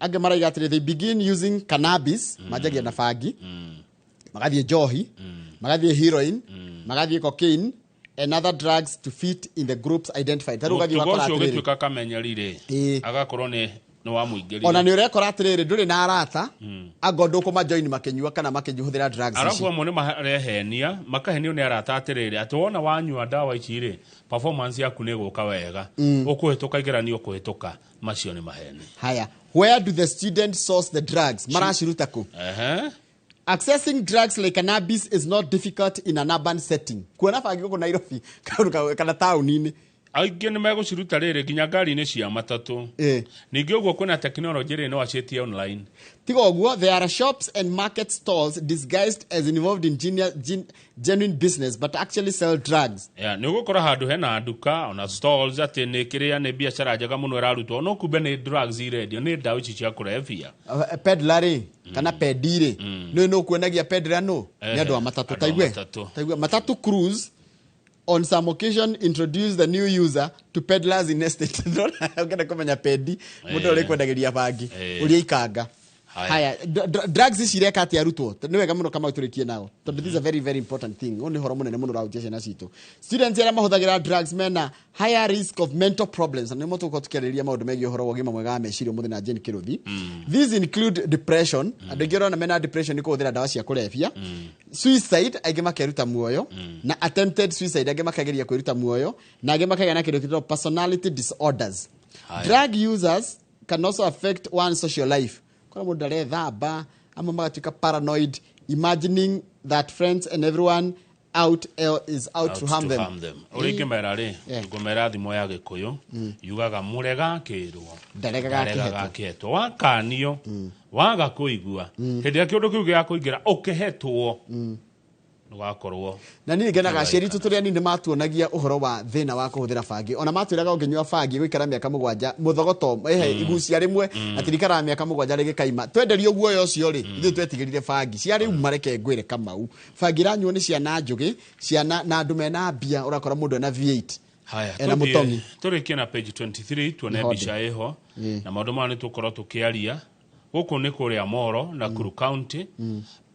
Angĩ maraiga atĩrĩ, they begin using cannabis, manjagia na bangi, magathiĩ njohi, magathiĩ heroin, magathiĩ cocaine and other drugs to fit in the groups identified. Ta rĩu ũgathiĩ Mũtugo ũgakora ũcio atĩrĩrĩ, ũgĩtuĩka kamenyeri rĩ, agakorwo nĩ wamũingĩria. Ona nĩ ũrekora atĩrĩrĩ, ndũrĩ na arata, angorwo ndũkũmajoin makĩnyua kana makĩhũthĩra drugs ici. Arabu amwe nĩ marehenia, makahenio nĩ arata atĩrĩrĩ, atĩ wona wanyua ndawa ici rĩ, performance yaku nĩ ĩgũka wega. Ũkũhĩtũka igeranio kũhĩtũka, macio nĩ maheni. Haya, where do the students source the drugs? Maraciruta kũ? Accessing drugs like cannabis is not difficult in an urban setting. Kuona bangi gũkũ Nairobi, kana taũni-inĩ. Aingĩ nĩ megũciruta rĩrĩ nginya ngari-inĩ cia matatũ. Ningĩ ũguo kwĩna technology rĩ, no aciĩtie online. Tiga ũguo, there are shops and market stalls disguised as involved in genuine business but actually sell drugs. Yeah, nĩ ũgũkora handũ hena nduka ona stalls atĩ nĩ kĩrĩa nĩ biacara njega mũno ĩrarutwo, no kumbe nĩ drugs irendio, nĩ ndawa ici cia kũrebia. Peddler rĩ, kana pendi rĩ, nĩ nũ kuonagia peddler nũ? Nĩ andũ a matatũ. Andũ a Taigue. matatũ. Taigue. Matatu crews on some occasion introduce the new user to peddlers in estate. Ndona ũngĩenda kũmenya pendi, mũndũ ũrĩa kwendagĩria bangi, ũrĩa ikanga. Haya. Haya, drugs ici ireka atĩa arutwo? Nĩ wega mũno Kamau tũrĩkie nao, tondũ this is a very very important thing. Ũyũ nĩ ũhoro mũnene mũno ũrahutia ciana citũ. Students arĩa mahũthagĩra drugs mena higher risk of mental problems. Na nĩmo tũgũkorwo tũkĩarĩrĩria maũndũ megiĩ ũhoro wa ũgima mwega wa meciria ũmũthĩ na Jane Kĩrũthi. These include depression. Andũ aingĩ ũrona mena depression nĩ kũhũthĩra ndawa cia kũrebia. Suicide, aingĩ makeruta muoyo. Na attempted suicide, aingĩ makageria kwĩruta muoyo. Na angĩ makagĩa na kĩndũ kĩtagwo personality disorders. Haya. Drug users can also affect one's social life. Kuna mũndũ arethamba, amwe magatuĩka paranoid, imagining that friends and everyone out is out to harm them. Harm them. Ũrĩa ingĩmera rĩ, ngũmera thimo ya Gĩkũyũ, yugaga mũrega akĩrwo, Ndaregaga ndaregaga akĩhetwo. akĩhetwo. Wakanio, waga kũigua, hĩndĩ ĩrĩa kĩũndũ kĩu gĩakũingĩra, ũkĩhetwo, ndũgakorwo. Na niĩ ngenaga aciari aitũ tũrĩ anini matuonagia ũhoro wa thĩna wa kũhũthĩra bangi. Ona matwĩraga ũngĩnyua bangi gũikara mĩaka 7, mũthogoto, ehe, igucia rĩmwe, atĩ rĩikaraga mĩaka 7 rĩgĩkaima. Twenderio guoya ũcio rĩ, ithuĩ twetigĩrire bangi. Cia rĩu mareke ngwĩre Kamau. Bangi iranyuo nĩ ciana njũgĩ, ciana na andũ mena mbia, ũrakora mũndũ ena V8. Haya, Ena mũtongi. tũrĩkie na page 23 tuone Nĩho mbica ndĩ. ĩho. Na maũndũ maya nĩ tũkorwo tũkĩaria Gũkũ nĩ kũrĩa Moro, Nakuru County.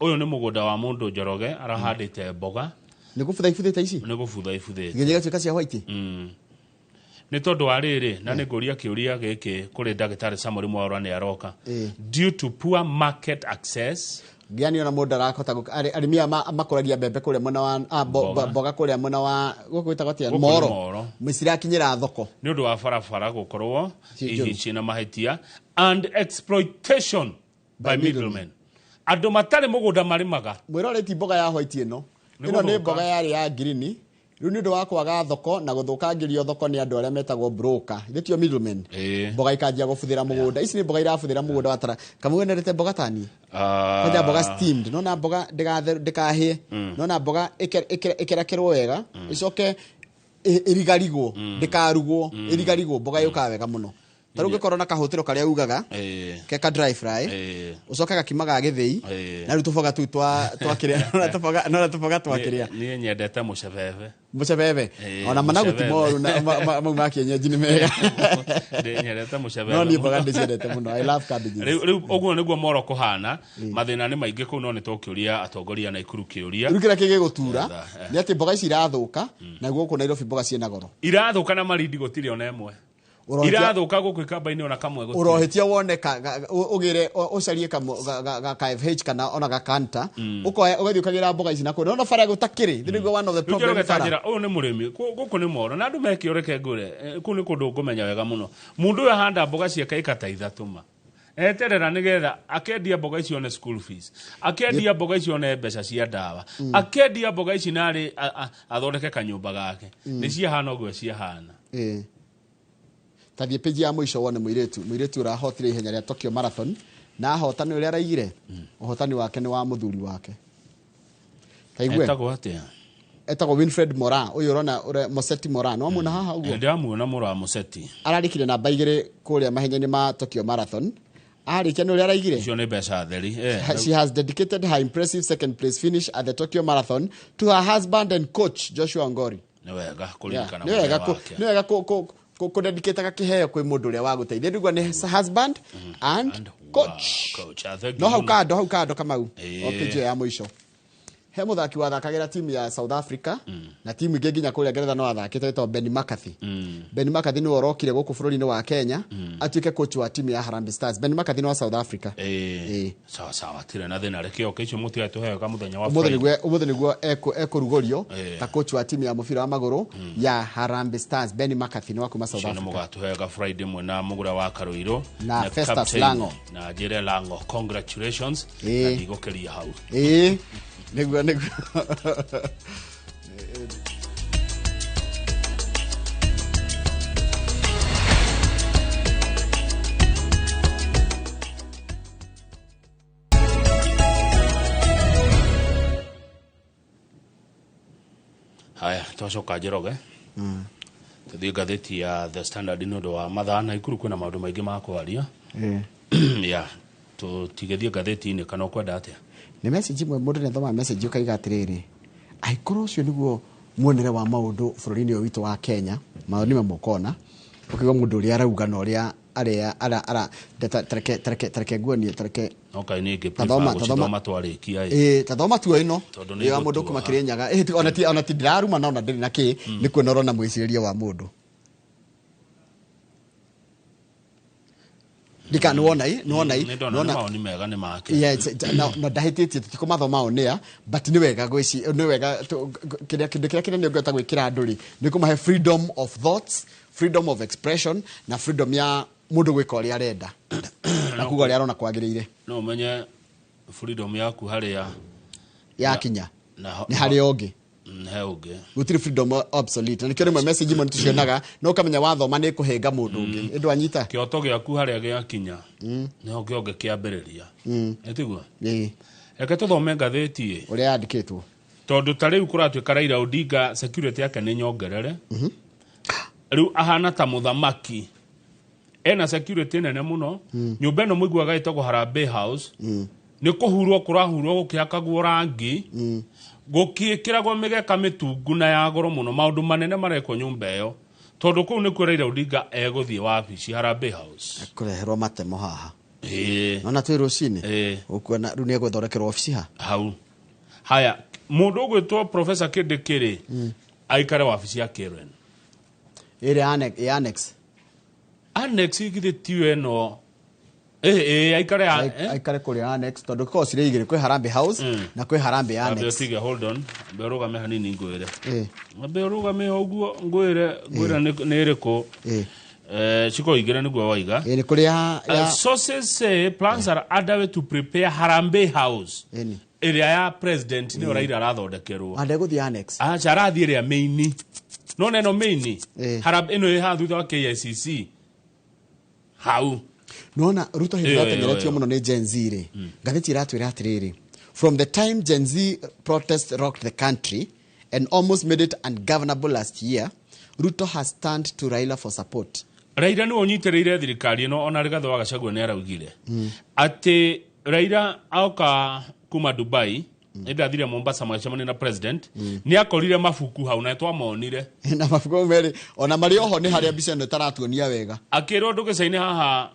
Ũyũ nĩ mũgũnda wa mũndũ Njoroge, arahandĩte mboga. Nĩ gũbutha ibuthĩte ici? Nĩ gũbutha ibuthĩte. Nginya igatuĩka cia white. Nĩ tondũ wa rĩrĩ, na nĩ ngũria kĩũria gĩkĩ kũrĩ ndagĩtarĩ Samuel Mwaura nĩ aroka. Due to poor market access. Yani ona mũndũ arakota arĩmi aya makũragia mbembe kũrĩa mwena wa Mboga. Mboga kũrĩa mwena wa gũkũ gwĩtagwo atĩa? Gũkũ nĩ Moro. Moro. Cirakinyĩra thoko. Nĩ ũndũ wa barabara gũkorwo Ciĩ hihi njũru. ciĩna mahĩtia and exploitation by By middlemen. Andũ matarĩ mũgũnda marĩmaga. Mwĩrore ti mboga ya white ĩno. Nĩ Ĩno nĩ gũthũka. mboga yarĩ ya green. Rĩu nĩ ũndũ wa kwaga thoko na gũthũkangĩrio thoko nĩ andũ arĩa metagwo broker. Ithe tio middlemen. Mboga ikanjia gũbuthĩra mũgũnda. Ici nĩ mboga irabuthĩra mũgũnda watara. Kamau wendete mboga tani? Kwanja mboga steamed. Nona mboga ndĩkahĩe. Nona mboga ĩkerekerwo wega. Ĩcoke ĩrigarigwo, ndĩkarugwo, ĩrigarigwo, mboga yũkaga wega mũno. Ta rĩu ũngĩkorwo na kahũtĩro karĩa ugaga, ke ka dry fry, ũcoke gakima ga gĩthĩi, na rĩu tũboga tũu twa kĩrĩa, nona tũboga, nona tũboga twa kĩrĩa. Niĩ nyendete mũcebebe. Mũcebebe. Ona managu ti Mũcebebe. moru na mau ma kienyeji nĩ mega. Nyendete mũcebebe. No niĩ mũno. mboga ndĩciendete mũno. I love cabbages. Rĩu ũguo nĩguo Moro kũhana. Mathĩna nĩ maingĩ kũu, no nĩ tũkĩũria atongoria na Nakuru kĩũria. Rĩu kĩrĩa kĩgĩgũtura Etha, nĩ atĩ mboga ici irathũka, na gũkũ Nairobi mboga ciĩna goro. Irathũka na Marindi gũtirĩ ona ĩmwe. Irathũka gũkũ ikamba-inĩ ona kamwe gũtirĩ. Ũrohĩtia wone ũgĩre ũcarie ga FH kana ona ga Kanta, ũkoya ũgathiĩ ũkagĩra mboga ici na kũu no bara gũtakĩrĩ. Thĩ nĩguo one of the Rĩu problem Njoroge ta bara. njĩra, ũyũ nĩ mũrĩmi. Gũkũ nĩ Moro na andũ mekĩo, reke ngũre, kũu nĩ kũndũ ngũmenya wega mũno. Mũndũ ũyũ ahanda mboga ciake ĩka ta ithatũ ma eterera nĩgetha akendia mboga icio one school fees, akendia mboga icio one mbeca cia ndawa, akendia mboga ici narĩ athondeke kanyũmba gake. Nĩ ciahana ũguo ciahana. Ta thiĩ page ya mũico wone mũirĩtu ũrahotire ihenya rĩa Tokyo Marathon, na ahota nĩ ũrĩa araigire ũhotani wake nĩ wa mũthuri wake. Ta igue. Etagwo atĩa? Etagwo Winfred Mora. Ũyũ ũrona ũrĩa Moseti Mora nĩ wamuona haha ũguo? Ndĩramuona mũra wa Mũseti. Ararĩkire namba 2 kũrĩa mahenya-inĩ ma Tokyo Marathon. Arĩkia nĩ ũrĩa araigire. Icio nĩ mbeca theri. She has dedicated her impressive second place finish at the Tokyo Marathon to her husband and coach Joshua Ngori. Nĩ wega kũririkana Nĩ wega mũthenya wake. nĩ wega kũ-dedicate kĩheo kwĩ mũndũ ũrĩa wagũteithia. Nĩguo nĩ husband and coach. Coach. Ah, thank you No hau mũno. kando, hau kando Kamau, o page ĩyo ya mũico he mũthaki wathakagĩra timu ya South Africa na timu ingĩ nginya kũrĩa Ngeretha no athakĩte, wĩtagwo Benny McCarthy. Benny McCarthy nĩwe ũrokire gũkũ bũrũri-inĩ wa Kenya atuĩke coach wa timu ya Harambee Stars. Benny McCarthy nĩ wa South Africa. Sawa sawa, tirĩ na thĩna. Reke oke icio mũtigae tũheo ka mũthenya wa Ũmũthĩ Friday. nĩguo, ũmũthĩ nĩguo ekũrugũrio ta coach wa timu ya mũbira wa magũrũ ya Harambee Stars. Benny McCarthy nĩ wa kuma South Ũcio nĩ Africa. mũgatũhega Friday mwena mũgũra wa Karũirũ Na Festus captain, Lango. Na njĩre Lango congratulations, na ndigũkĩria hau. Ĩĩ, nĩguo. Haya, twacoka Njoroge tũthiĩ ngathĩti ya The Standard nĩ ũndũ wa mathaa. Naikuru kwĩna maũndũ maingĩ ma kwaria. Ya tũtigĩthiĩ ngathĩti-inĩ kana ũkwenda atĩa? Nĩ message imwe mũndũ nĩ athomaga message ũkaiga atĩrĩrĩ, angĩkorwo ũcio nĩguo muonere wa maũndũ bũrũri-inĩ ũyũ witũ wa Kenya, maũndũ nĩme mũkona ũkaigua mũndũ ũrĩa arauga na ũrĩa arĩa ara tareke nguonie, tareke. No kaĩ niĩ ingĩ Tathoma- prefer tathoma- gũcithoma twarĩkia ĩ. Ĩĩ, tathoma tuo ĩno. Tondũ nĩ Ĩyo ya mũndũ ngũtua. kuma Kĩrĩnyaga. Ĩĩ, ona ti ndiraruma na ona ndĩrĩ na kĩ, nĩ kuona ũrona mwĩcirĩrie wa mũndũ ndika nĩ wona ĩ, nĩ wona ĩ. Nĩ ndona nĩ mawoni mega nĩ make. Yes, na ndahĩtĩtie, tũtikũmathoma on air, but nĩ wega nĩ wega kĩrĩa kĩndũ kĩrĩa kĩnene ũngĩhota gwĩkĩra andũ rĩ, nĩ kũmahe freedom of thoughts, freedom of expression na freedom ya mũndũ gwĩka ũrĩa arenda na kuga ũrĩa arona kwagĩrĩire. No ũmenye freedom yaku harĩa yakinya na nĩ harĩa ũngĩ. He ũngĩ. Gũtirĩ freedom absolute, na nĩkĩo rĩmwe message imwe nĩtũcionaga no ũkamenya wathoma nĩ kũhĩnga mũndũ ũngĩ ĩndũ anyita. Kĩhoto gĩaku harĩa gĩakinya nĩho kĩonge kĩambĩrĩria, ĩtiguo? Ĩĩ. Reke tũthome ngathĩti ĩ. Ũrĩa yandĩkĩtwo. Tondũ ta rĩu kũratuĩka Raila Odinga security yake nĩ nyongerere. Rĩu ahana ta mũthamaki, ena security nene mũno. Nyũmba ĩno mũiguaga ĩtagwo Harambee House, nĩ kũhurwo kũrahurwo, gũkĩhakagwo rangi, gũkĩĩkĩragwo mĩgeka mĩtungu na ya goro mũno. Maũndũ manene marekwo nyũmba ĩyo, tondũ kũu nĩkuo Raila Odinga egũthiĩ wabici, Harambee House. Kũreherwo matemo haha. Nona twĩ rũcinĩ ũkuona rĩu nĩ egũthondekerwo obici ha hau. Haya, mũndũ ũgwĩtwo Professor Kindiki aikare wabici ya Karen. Ĩrĩa annex. Annex githĩ tiyo ĩno. Aikare aikare kũrĩa annex tondũ korwo cirĩ igĩrĩ, kwĩ Harambee House na kwĩ Harambee Annex. Tige, hold on. Ambe ũrũgame hanini ngwĩre. Ambe ũrũgame ũguo ngwĩre nĩ ĩrĩkũ. Ciko igĩrĩ nĩguo waiga. Nĩ kũrĩ ya sources say plans are underway to prepare Harambee House. Ĩrĩa ya president nĩyo Raila arathondekerwo. Andegũthiĩ annex. Acha arathiĩ ĩrĩa main. No neno main. Harambee ĩno ĩ haha thutha wa KICC. Hau. Nona Ruto hĩndĩ ĩrateng'eretio mũno nĩ Gen Z rĩ. Ngathĩti ĩratwĩra atĩrĩrĩ, from the time Gen Z protest rocked the country and almost made it ungovernable last year, Ruto has turned to Raila for support. Raila nĩwe ũnyitĩrĩire thirikari ĩno, ona Rigathĩ wa Gachagua nĩ araugire atĩ Raila aoka kuma Dubai, hĩndĩ athire Mombasa magĩcemania na president, nĩ akorire mabuku hau na twamonire. Na mabuku merĩ ona marĩ oho nĩ harĩa mbica ĩno ĩtaratuonia wega. Akĩrwo ndũgĩcaine haha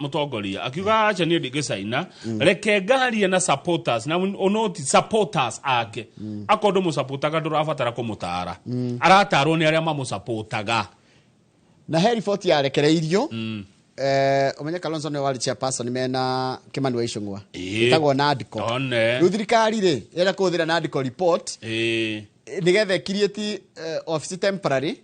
mũtongoria akiuga acha niĩ ndingĩcaina, reke ngarie na supporters na ũnoti supporters ake. Akorwo ndũmũsupportaga ndũrabatara kũmũtara, aratarwo nĩ arĩa mamũsupportaga. Na he riboti yarekereirio ũmenye Kalonzo nĩwe warĩ chairperson mena Kimani wa Ichung'wa, ĩtagwo NADCO. Rĩu thirikari rĩ ĩrenda kũhũthĩra NADCO report nĩgetha ĩcreate office temporary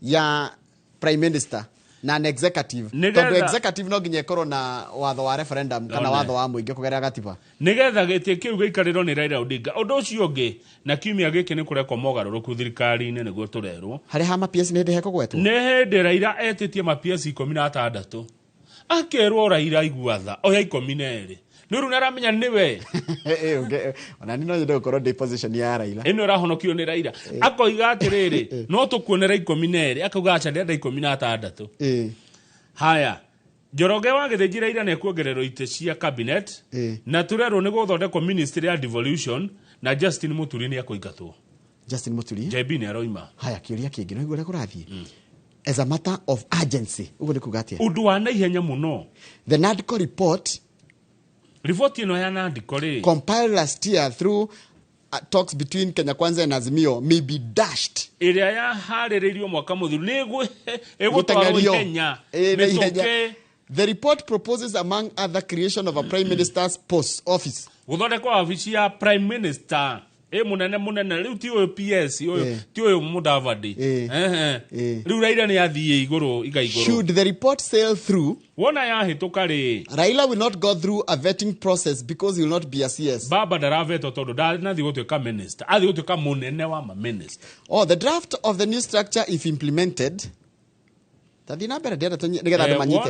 ya prime minister na an executive, tondũ executive no nginya ĩkorwo na watho wa referendum kana watho wa mũingĩ kũgerera gatiba, nĩgetha gĩtĩ kĩu gĩikarĩrwo nĩ Raila Odinga. Ũndũ ũcio ũngĩ, na kiumia gĩkĩ nĩ kũrekwo mogarũrũku thirikari-inĩ nĩguo tũrerwo harĩa ha ma-PS nĩ hĩndĩ hekũgwetwo. Nĩ hĩndĩ Raila etĩtie ma-PS 16, akerwo Raila igua tha oya 12, nĩ rĩu nĩaramenya nĩwe. Ona niĩ no nyende gũkorwo ndĩ position ya Raila ĩno ĩrahonokio nĩ Raila. Akoiga atĩrĩrĩ, no tũkuonera 12, akauga acha ndĩrenda 16. Haya, Njoroge wa Gĩthĩnji Raila nĩekuongererwo itĩ cia cabinet, na tũrerwo nĩ gũthondekwo ministry ya devolution, na Justin Muturi nĩ ekũingatwo. Justin Muturi JB nĩ aroima. Haya, kĩũria kĩngĩ no igũrũ ũrĩa kũrathiĩ, as a matter of urgency, ũguo nĩ kuga atĩa? Ũndũ wa naihenya mũno. The NADCO report, riboti ĩno ya NADCO rĩ, compiled last year through talks between Kenya Kwanza and Azimio, may be dashed. Ĩrĩa yaharĩrĩirio mwaka mũthiru nĩ ĩgũtwarwo ihenya. The report proposes, among other, creation of a prime minister's post office. Gũthondekwo wabici ya prime minister munene munene rĩu ti ũyũ PS ũyũ ti ũyũ Mudavadi. Rĩu Raila nĩ athiĩ igũrũ iga igũrũ. Should the report sail through, wona yahĩtũka rĩ, Raila will not go through a vetting process because he will not be a CS. Baba ndaravetwo tondũ ndanathiĩ gũtuĩka minister, athiĩ gũtuĩka mũnene wa ma minister. Oh, the draft of the new structure, if implemented, tathiĩ na mbere ndĩrenda nĩgetha andũ manyite.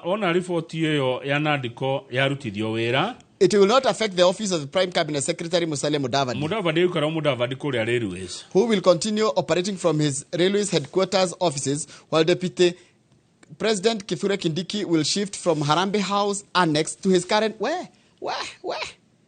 Wona riboti ĩyo ya NADCO yarutithio wĩra, it will not affect the office of the Prime Cabinet Secretary Musalia Mudavadi. Mudavadi ukara Mudavadi kũrĩa Railways, who will continue operating from his Railways headquarters offices, while Deputy President Kithure Kindiki will shift from Harambee House Annex to his current where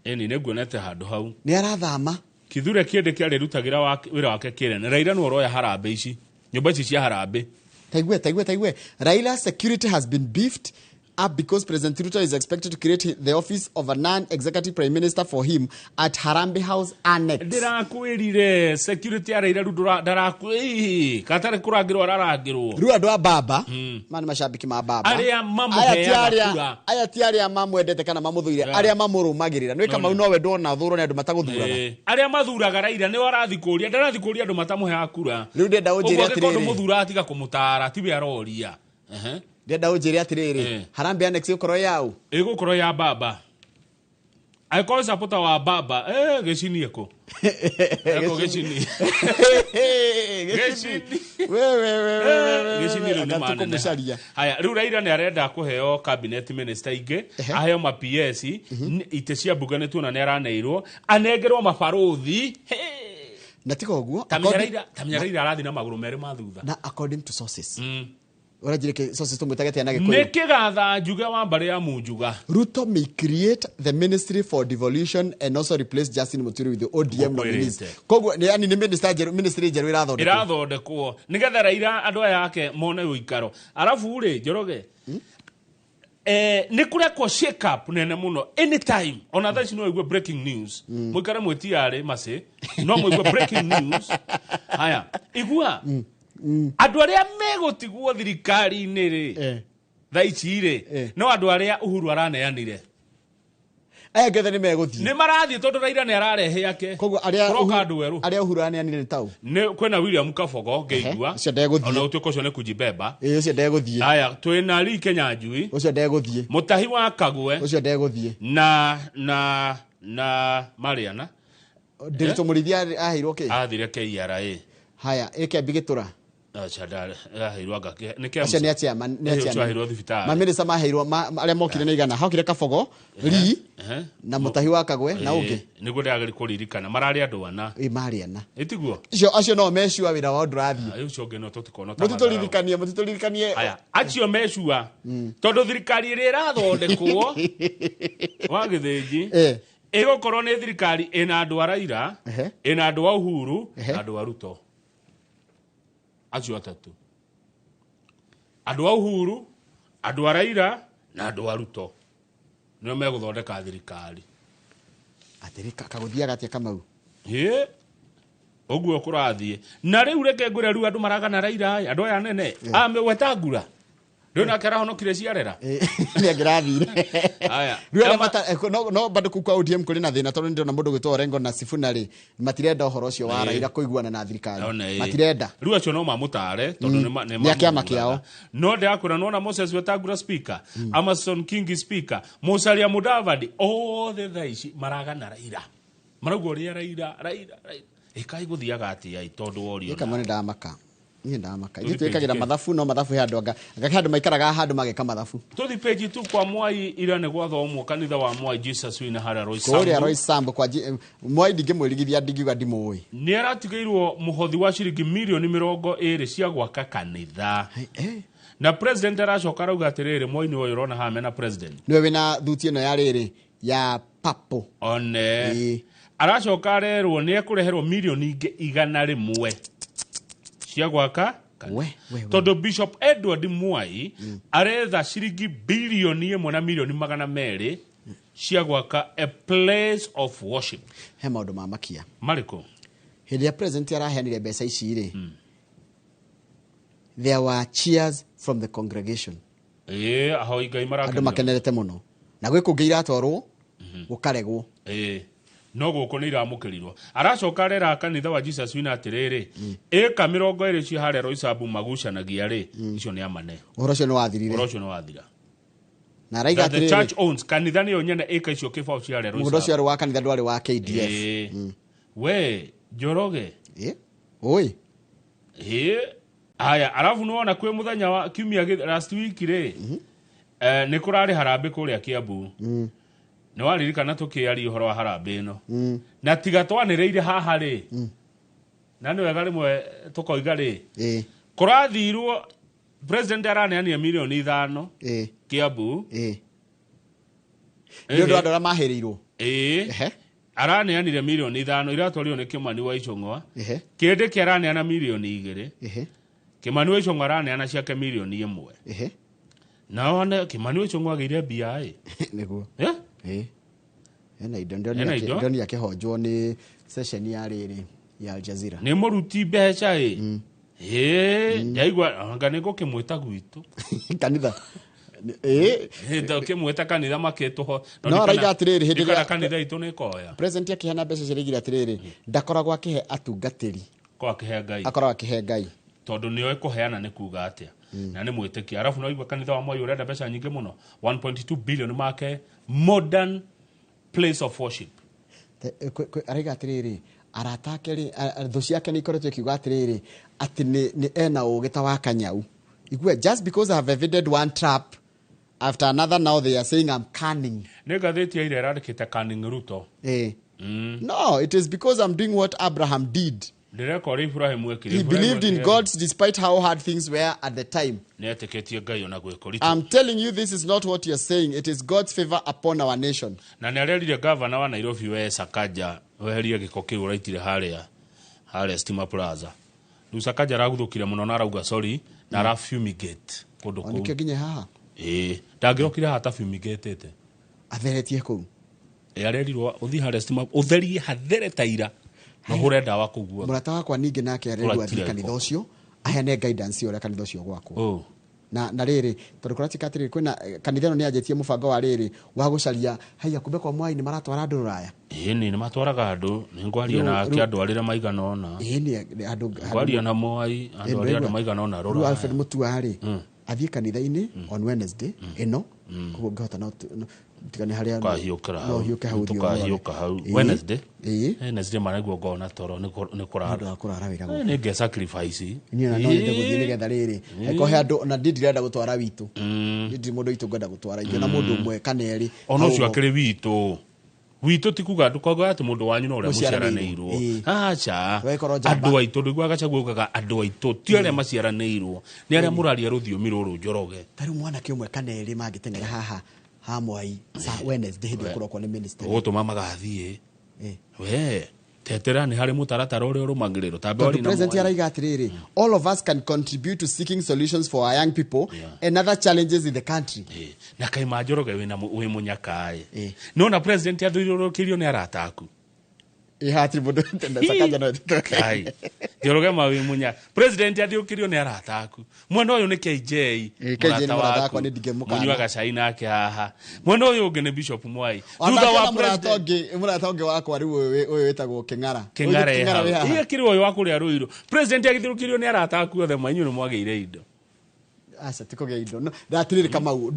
Eni nĩnguonete handũ hau. Nĩ arathama. Kithure Kindiki arĩrutagĩra wĩra wake Kĩrene. Raila nĩwe ũroya Harambee ici, nyũmba ici cia Harambee. Taigwe. Raila security has been beefed up because President Ruto is expected to create the office of a non-executive prime minister for him at Harambee House Annex. Ndĩrakwĩrire security ya Raila rĩu ndarakwĩ katare kũrangĩrwo ararangĩrwo. Rĩu andũ a baba ma nĩ macambĩki ma baba arĩa mamũheaga kura, aya ti arĩa mamwendete kana mamũthũire, arĩa mamũrũmagĩrĩra. Nĩ Kamau nowe ndona thũrwo nĩ andũ matagũthuraga. Arĩa mathuraga Raila nĩo arathiĩ kũria, ndarathiĩ kũria andũ matamũheaga kura. Rĩu ndĩrenda ũnjĩre atĩrĩrĩ, ũguo mũthura atiga kũmũtara tiwe aroria. Ndĩrenda ũnjĩre atĩrĩrĩ, Harambee Annex ĩgũkorwo yaũ? Ĩgũkorwo ya baba. Angĩkorwo supporter wa baba, gĩcinie kũ? Eko gĩcinie. Gĩcinie. Wewe. Gĩcinie rĩu nĩ manene. Haya, rĩu Raila nĩ arenda kũheo cabinet minister ingĩ, aheo ma PS, itĩ cia mbunge nĩ tuona nĩ araneirwo, anengerwo mabarũthi. Na tiga ũguo, tamenya Raila arathiĩ na magũrũ merĩ ma thutha. Na according to sources. Ũranjĩre sources tũmwĩtage na Gĩkũyũ. Nĩ kĩgatha Njuge wa mbarĩ ya Munjuga. Ruto may create the ministry for devolution and also replace Justin Muturi with the ODM nominees. Koguo yani nĩ minister njerũ, ministry njerũ ĩrathondekwo. Ĩrathondekwo nĩgetha Raila andũ aya ake mone ũikaro. Arabu rĩ, Njoroge, Nĩ kũrekwo shake up nene mũno anytime. Ona thaa ici no ũigue breaking news. Mũikare mwĩtiarĩ macĩ, no mũigue breaking news. Haya, igua andũ arĩa megũtigwo thirikari-inĩ rĩ thaa ici rĩ, no andũ arĩa Uhuru araneanire Aya ngethe nĩ megũthiĩ. Nĩ marathiĩ tondũ Raila nĩ ararehe yake. Koguo arĩa Kũroka andũ erũ. Arĩa Uhuru araneanire nĩ tau. Nĩ kwĩna William Kabogo ngĩigua. Ũcio ndegũthiĩ. Ona ũtuĩka ũcio nĩ kujibeba. Ĩĩ, ũcio ndegũthiĩ. Haya, twĩna Lee Kinyanjui. Ũcio ndegũthiĩ. Mũtahi wa Kagwe. Ũcio ndegũthiĩ. Na Mariana. Ndiritu Mũrĩithi aheirwo kĩ? Athire KRA. Haya, ĩkĩambi gĩtũra. Aheirwo anga nĩ KEMSA. Acio nĩ a chairman, nĩ a chairman. Aheirwo thibitarĩ. Mamĩnĩsta maheirwo arĩa mokire nĩ igana. Hokire Kabogo, Lee, na Mũtahi wa Kagwe na ũngĩ. Nĩguo ndĩrageri kũririkana mararĩ andũ ana. Ĩ marĩ ana. Ĩtiguo? Acio no mecua wĩra wao ndũrathiĩ. Ũcio ũngĩ no tũtikona ta Mũtitũririkanie, mũtitũririkanie. Aya, acio mecua tondũ thirikari ĩrĩa ĩrathondekwo wa Gĩthĩnji ĩgũkorwo nĩ thirikari ĩna andũ a Raila, ĩna andũ a Uhuru na andũ a Ruto. Acio atatũ. Andũ a Uhuru, andũ a Raila na andũ a Ruto nĩo megũthondeka thirikari. Atĩrĩ, kagũthiaga atĩa Kamau? Ĩ, ũguo kũrathiĩ. Na rĩu reke ngwĩre rĩu andũ maragana Raila, andũ aya nene, Wetangula. Rĩu nake arahonokire ciarera. Nĩ angĩrathire. Aya. Rĩu arĩa no bado kũu kwa ODM kũrĩ na thĩna tondũ nĩndĩrona mũndũ gwĩtwo Orengo na Sifuna rĩ, matirenda ũhoro ũcio wa Raila kũiguana na thirikari. Matirenda. Rĩu acio no mamũtare tondũ nĩ Nĩ a kĩama kĩao. No ndĩrakwĩra nĩwona Moses Wetangula speaker, Amason Kingi speaker, Musalia Mudavadi, othe thaa ici maragana Raila. Marauga ũrĩa Raila, Raila, Raila. Ĩkai gũthiaga atĩa tondũ worio. Ĩka ndamaka. Niĩ ndamaka. Ithuĩ twĩkagĩra mathabu, no mathabu he andũ anga. Anga he andũ maikaraga handũ mageka mathabu. Tũthi page tu kwa Mwai ira nĩ gwathomwo kanitha wa Mwai Jesus wina harĩa Roysambu. Kũrĩa Roysambu kwa Mwai ndingĩmwĩrigithia ndingiuga ndimũĩ. Nĩ aratigĩirwo mũhothi wa ciringi mirioni 20 cia gwaka kanitha. Na president aracoka arauga atĩrĩrĩ, Mwai nĩwe ũyũ ũrona haha mena president. Nĩwe wĩna thuti ĩno ya rĩrĩ ya purple. One. Aracoka arerwo nĩ ekũreherwo mirioni ingĩ 100 cia gwaka tondũ Bishop Edward Mwai aretha ciringi bilioni 1 na milioni 200 cia gwaka a place of worship. He maũndũ ma makia marĩkũ? Hĩndĩ ya president araheanire mbeca ici rĩ, there were cheers from the congregation. Ahoi Ngai marakenera. Andũ makenerete mũno. Na gwĩ kũngĩ iratwarwo gũkaregwo. No gũkũ nĩ iramũkĩrirwo. Aracoka arera kanitha wa Jesus wina atĩrĩrĩ, ĩka 20 cia harĩa Roysambu magucanagia rĩ, icio nĩ amane. Ũhoro ũcio nĩ wathirire. Ũhoro ũcio nĩ wathira. Na araiga atĩrĩrĩ, the church owns kanitha nĩyo nyene ĩka icio kĩbaũ cia harĩa Roysambu. Mũgũnda ũcio warĩ wa kanitha ndwarĩ wa KDF. We Njoroge. Oi. Aya, arabu nĩwona kwĩ mũthenya wa kiumia last week rĩ, nĩ kũrarĩ harambĩ kũrĩa Kiambu. Nĩ waririkana tũkĩaria ũhoro wa harambĩ ĩno. Na tiga twanĩrĩire haha rĩ, na nĩ wega rĩmwe tũkoiga rĩ, kũrathirwo president araneanire mirioni 5 Kiambu. Nĩ ũndũ wa andũ arĩa mahĩrĩirwo. Araneanire mirioni 5 iratwarirwo nĩ Kimani wa Ichung'wa. Kĩndĩ kĩ araneana mirioni 2. Kimani wa Ichung'wa araneana ciake mirioni 1. Na one Kimani wa Ichung'wa agĩire mbia ĩ. Nĩguo. Ena indo ndoni akĩhonjwo nĩ session ya rĩrĩ ya Al Jazeera. Nĩ mũruti mbeca ĩ. Ndaigua anga nĩ ngũkĩmwĩta gwitũ. Kanitha. Ndũkĩmwĩta kanitha makĩtũho. No araiga atĩrĩrĩ hĩndĩ ĩrĩa kanitha itũ nĩ ĩkoya. President akĩheana mbeca ciaraigire atĩrĩrĩ, ndakoragwo akĩhe atungatĩri. Ko akĩhe Ngai. Akoragwo akĩhe Ngai. Tondũ nĩoĩ kũheana nĩ kuga atĩa. Na nĩ mwĩtĩkia. Arabu no igua kanitha wa Moi ũrenda mbeca nyingĩ mũno. 1.2 billion make modern place of worship. Araiga atĩrĩrĩ, arata ake rĩ, thũ ciake nĩ ikoretwo ikiuga atĩrĩrĩ, atĩ nĩ ena ũũgĩ ta wa kanyau. Igua, just because I have evaded one trap after another, now they are saying I'm cunning. Nĩ ngathĩti ya ira ĩrandĩkĩte cunning Ruto. No, it is because I'm doing what Abraham did. Ndĩreka ũrĩa Ibrahim ekire. He believed in God despite how hard things were at the time. Nĩ etĩkĩtie Ngai ona gwĩ kũritũ. I'm telling you, this is not what you're saying. It is God's favor upon our nation. Na nĩ arerire gavana wa Nairobi we Sakaja weherie gĩko kĩu ũraitire harĩa Stima Plaza. Rĩu Sakaja araguthũkire mũno na arauga sorry na ara fumigate kũndũ kũu. Nĩkĩo nginya haha. Ĩĩ, ndangĩrokire haha ta fumigatĩte. Atheretie kũu. Arerirwo ũthiĩ harĩa stima ũtherie hathere ta ira na ũhũre ndawa kũu guothe. Mũrata wakwa ningĩ nake arerirwo Kũra athiĩ tira kanitha gĩko. ũcio aheane guidance ya ũrĩa kanitha ũcio gwakwo. Oh. Na rĩrĩ tondũ kũratuĩka atĩrĩrĩ, kwĩna kanitha ĩno nĩ yanjĩtie mũbango wa rĩrĩ wa gũcaria haiya kumbe kwa Mwai nĩ maratwara andũ rũraya. Ĩĩ nĩ matwaraga andũ, nĩ ngwaria nake andũ arĩa maigana ũna. Ĩĩ nĩ andũ. Ngwaria na Mwai andũ arĩa andũ maigana ũna Rĩu rũraya. Alfred Mutua rĩ athiĩ kanitha-inĩ on Wednesday ĩno, koguo ngĩhota no tigane harĩa Tũkahiũkĩra no hau. hiũke hau ũthiĩ Tũkahiũka ũmũrore. hau. Ĩĩ. Wednesday? Ĩĩ. Wednesday maraigua ngona toro nĩ kũrara. Nĩ ũndũ wa kũrara wĩra Eh, gũkũ. nĩ nge sacrifice. Niĩ ona no nyende gũthiĩ nĩgetha rĩrĩ angĩkorwo he andũ ona niĩ ndirenda gũtwara witũ. Mm. Niĩ ndirĩ mũndũ witũ ngwenda gũtwara, ingĩona mũndũ ũmwe kana erĩ Ona hau ũcio ũguo. akĩrĩ witũ. Witũ ti kuga ndũkauga atĩ mũndũ wanyu no ũrĩa Mũciaranĩirwo. mũciaranĩirwo. Ĩĩ. Aca. Wekora njamba. Andũ aitũ ndũiguaga Gachagua augaga andũ aitũ ti arĩa maciaranĩirwo, nĩ arĩa mũraria rũthiomi rũrũ Njoroge. Ta rĩu mwanake ũmwe kana erĩ mangĩteng'era haha ha Mwai sa Wednesday hĩndĩ ĩyo kũrokwo nĩ minister. Ũgũtũma magathiĩ. Ĩĩ. We tetera nĩ harĩ mũtaratara ũrĩa ũrũmagĩrĩrwo. Ta Tondũ waria na president Mwai. araiga atĩrĩrĩ, all of us can contribute to seeking solutions for our young people and other challenges in the country. Ĩĩ. Na kaima Njoroge wĩ mũnyakaĩ. Nona president athiũrũrũkĩirio nĩ arata aku. Ĩ hatirĩ mũndũ Sakaja no Kai. Njoroge ma wĩ mũnya. President athiũkĩrio nĩ arata aku. Mwena ũyũ nĩ KJ. Ĩ, KJ nĩ mũrata wakwa, nĩ ndingĩmũkana. Mũnyuaga cai nake haha. Mwena ũyũ ũngĩ nĩ Bishop Mwai. Ona Thutha wa kwĩna mũrata president ũngĩ, mũrata ũngĩ wakwa rĩu ũyũ ũyũ wĩtagwo Kĩng'ara. Kĩng'ara Ũyũ Kĩng'ara wĩ haha. Iye kĩrĩ ũyũ wa kũrĩa Ruiru. President agĩthirũkĩrio nĩ arata aku othe ma inyuĩ nĩ mwagĩire indo. Aca ti kũgĩa indo. No, atĩrĩrĩ Kamau,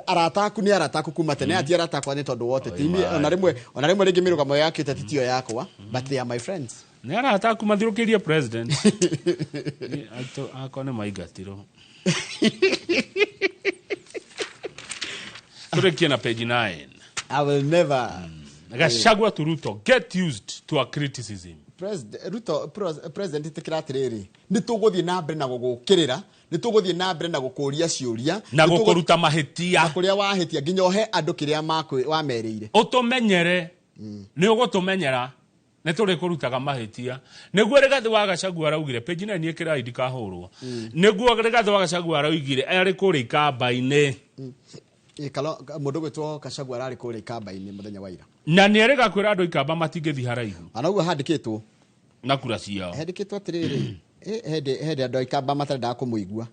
arata aku nĩ arata aku kuma tene, ati arata akwa nĩ tondũ wa ũteti. Oi, Ona rĩmwe, ona rĩmwe rĩngĩ mĩrũgamo ya kĩũteti tiyo yakwa, but they are my friends. Nĩ arata aku mathirũkĩirie president. Nĩ aitũ akwa nĩ maingatirwo. Tũrĩkie na page 9. I will never. Gachagua to Ruto, get used to a criticism. President Ruto, president ĩtĩkĩra atĩrĩrĩ, nĩ tũgũthiĩ na mbere na gũgũkĩrĩra, nĩ tũgũthiĩ na mbere na gũkũria ciũria, Na nĩ gũkũruta mahĩtia. Na kũrĩa wahĩtia nginya ũhe andũ kĩrĩa wamerĩire. Ũtũmenyere, nĩ ũgũtũmenyera, nĩ tũrĩkũrutaga mahĩtia. Nĩguo Rigathĩ wa Gachagua araugire, page 9 ĩkĩra ndikahũrwo. Nĩguo Rigathĩ wa Gachagua araugire arĩ kũrĩa Ikamba-inĩ. Ĩ, mũndũ gwĩtwo Gachagua ararĩ kũrĩa Ikamba-inĩ mũthenya wa ira. Na nĩ erĩga kwĩra andũ Ikamba matingĩthiĩ haraihu. Ona ũguo handĩkĩtwo. Na kura ciao. Handĩkĩtwo atĩrĩrĩ, hĩndĩ andũ a Ikamba matarendaga kũmũigua.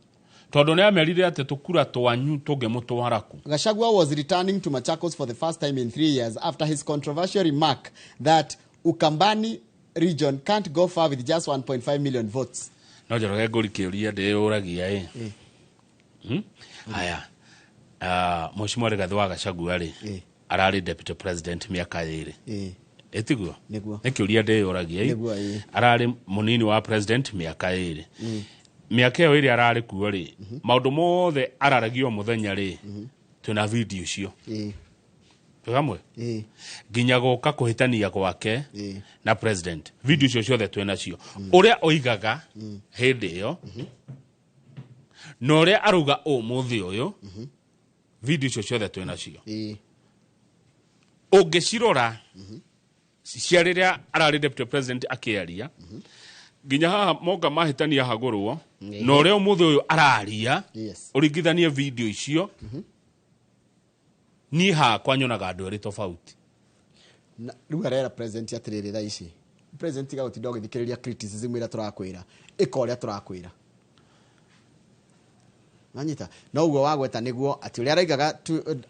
Tondũ nĩ amerire atĩ tũkura twanyu tũngĩmũtwara kũ. Gachagua was returning to Machakos for the first time in 3 years after his controversial remark that Ukambani region can't go far with just 1.5 million votes. No Njoroge ngũri kĩũria ndĩyũragia ĩ. Haya. Mheshimiwa Rigathĩ wa Gachagua rĩ, ararĩ deputy president mĩaka ĩrĩ. Ĩtiguo? Nĩguo. Nĩ kĩũria ndĩyũragia ĩ. Nĩguo, ĩ. Ararĩ mũnini wa president mĩaka ĩrĩ. Mĩaka ĩyo ĩrĩa ararĩ kuo rĩ, maũndũ mothe araragia o mũthenya rĩ, twĩna video icio. Twĩ hamwe? Nginya gũka kũhĩtania gwake na president. Video icio ciothe twĩ nacio. Ũrĩa oigaga hĩndĩ ĩyo, na ũrĩa arauga ũmũthĩ ũyũ, video icio ciothe twĩ nacio. Ũngĩcirora cia rĩrĩa ararĩ deputy president akĩaria, nginya haha moka mahĩtania hagũrwo, na ũrĩa ũmũthĩ ũyũ araria, ũringithanie video icio, niĩ hakwa nyonaga andũ erĩ tofauti. Na rĩu arera president atĩrĩrĩ thaa ici. President tiga gũtinda ũgĩthikĩrĩria criticism ĩrĩa tũrakwĩra. Ĩka ũrĩa tũrakwĩra. Nanyita. No ũguo wagweta nĩguo atĩ ũrĩa araigaga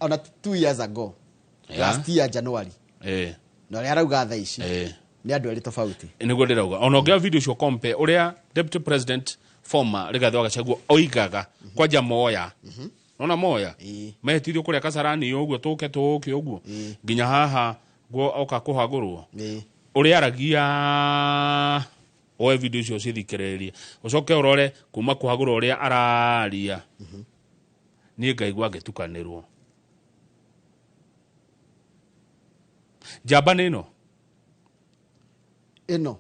ona 2 years ago. Last year January. Na ũrĩa arauga thaa ici. Nĩ andũ erĩ tofauti. Nĩguo ndĩrauga. Ona ũngĩoya video icio compare ũrĩa deputy president former Rigathĩ wa Gachagua oigaga kwanja Moya. Nona Moya? Mehĩtithio kũrĩa Kasarani ũguo tũke tũke ũguo. Nginya haha guo oka kũhagũrwo. Ũrĩa aragia oe video icio cithikĩrĩrie. Ũcoke ũrore kuma kũhagũrwo ũrĩa araria. Niĩ ngaigua ngĩtukanĩrwo. Njamba nĩ ĩno? Ĩno.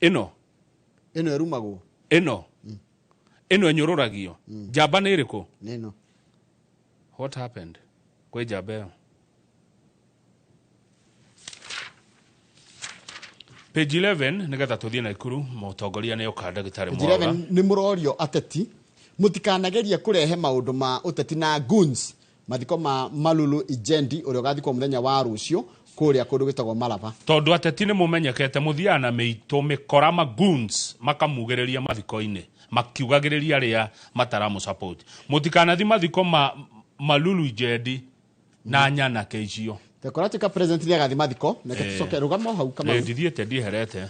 Ĩno. Ĩno ĩrumagwo. Ĩno. Ĩno ĩnyũrũragio. Njamba nĩ ĩrĩkũ? Nĩ ĩno. What happened? Kwĩ njamba ĩyo. Page 11 nĩgetha tũthiĩ Naikuru, mũtongoria nĩ oka ndagĩtarĩ Page Mwaura. 11 nĩ mũrorio ateti mũtikanagerie kũrehe maũndũ ma ũteti na goons Mathiko ma Malulu Ijendi ũrĩa ũgathikwo mũthenya wa rũciũ kũrĩa kũndũ gwĩtagwo Malaba. Tondũ ateti nĩ mũmenyekete mũthiaga na mĩitũ mĩkora magoons makamugĩrĩria mathiko-inĩ makiugagĩrĩria arĩa mataramũ-support. Mũtikanathi mathiko ma Malulu Ijendi na nyanake icio. Tekoratuĩka president nĩ agathi mathiko neke tũcoke rũgama hau Kamau. Ndithiĩte ndieherete.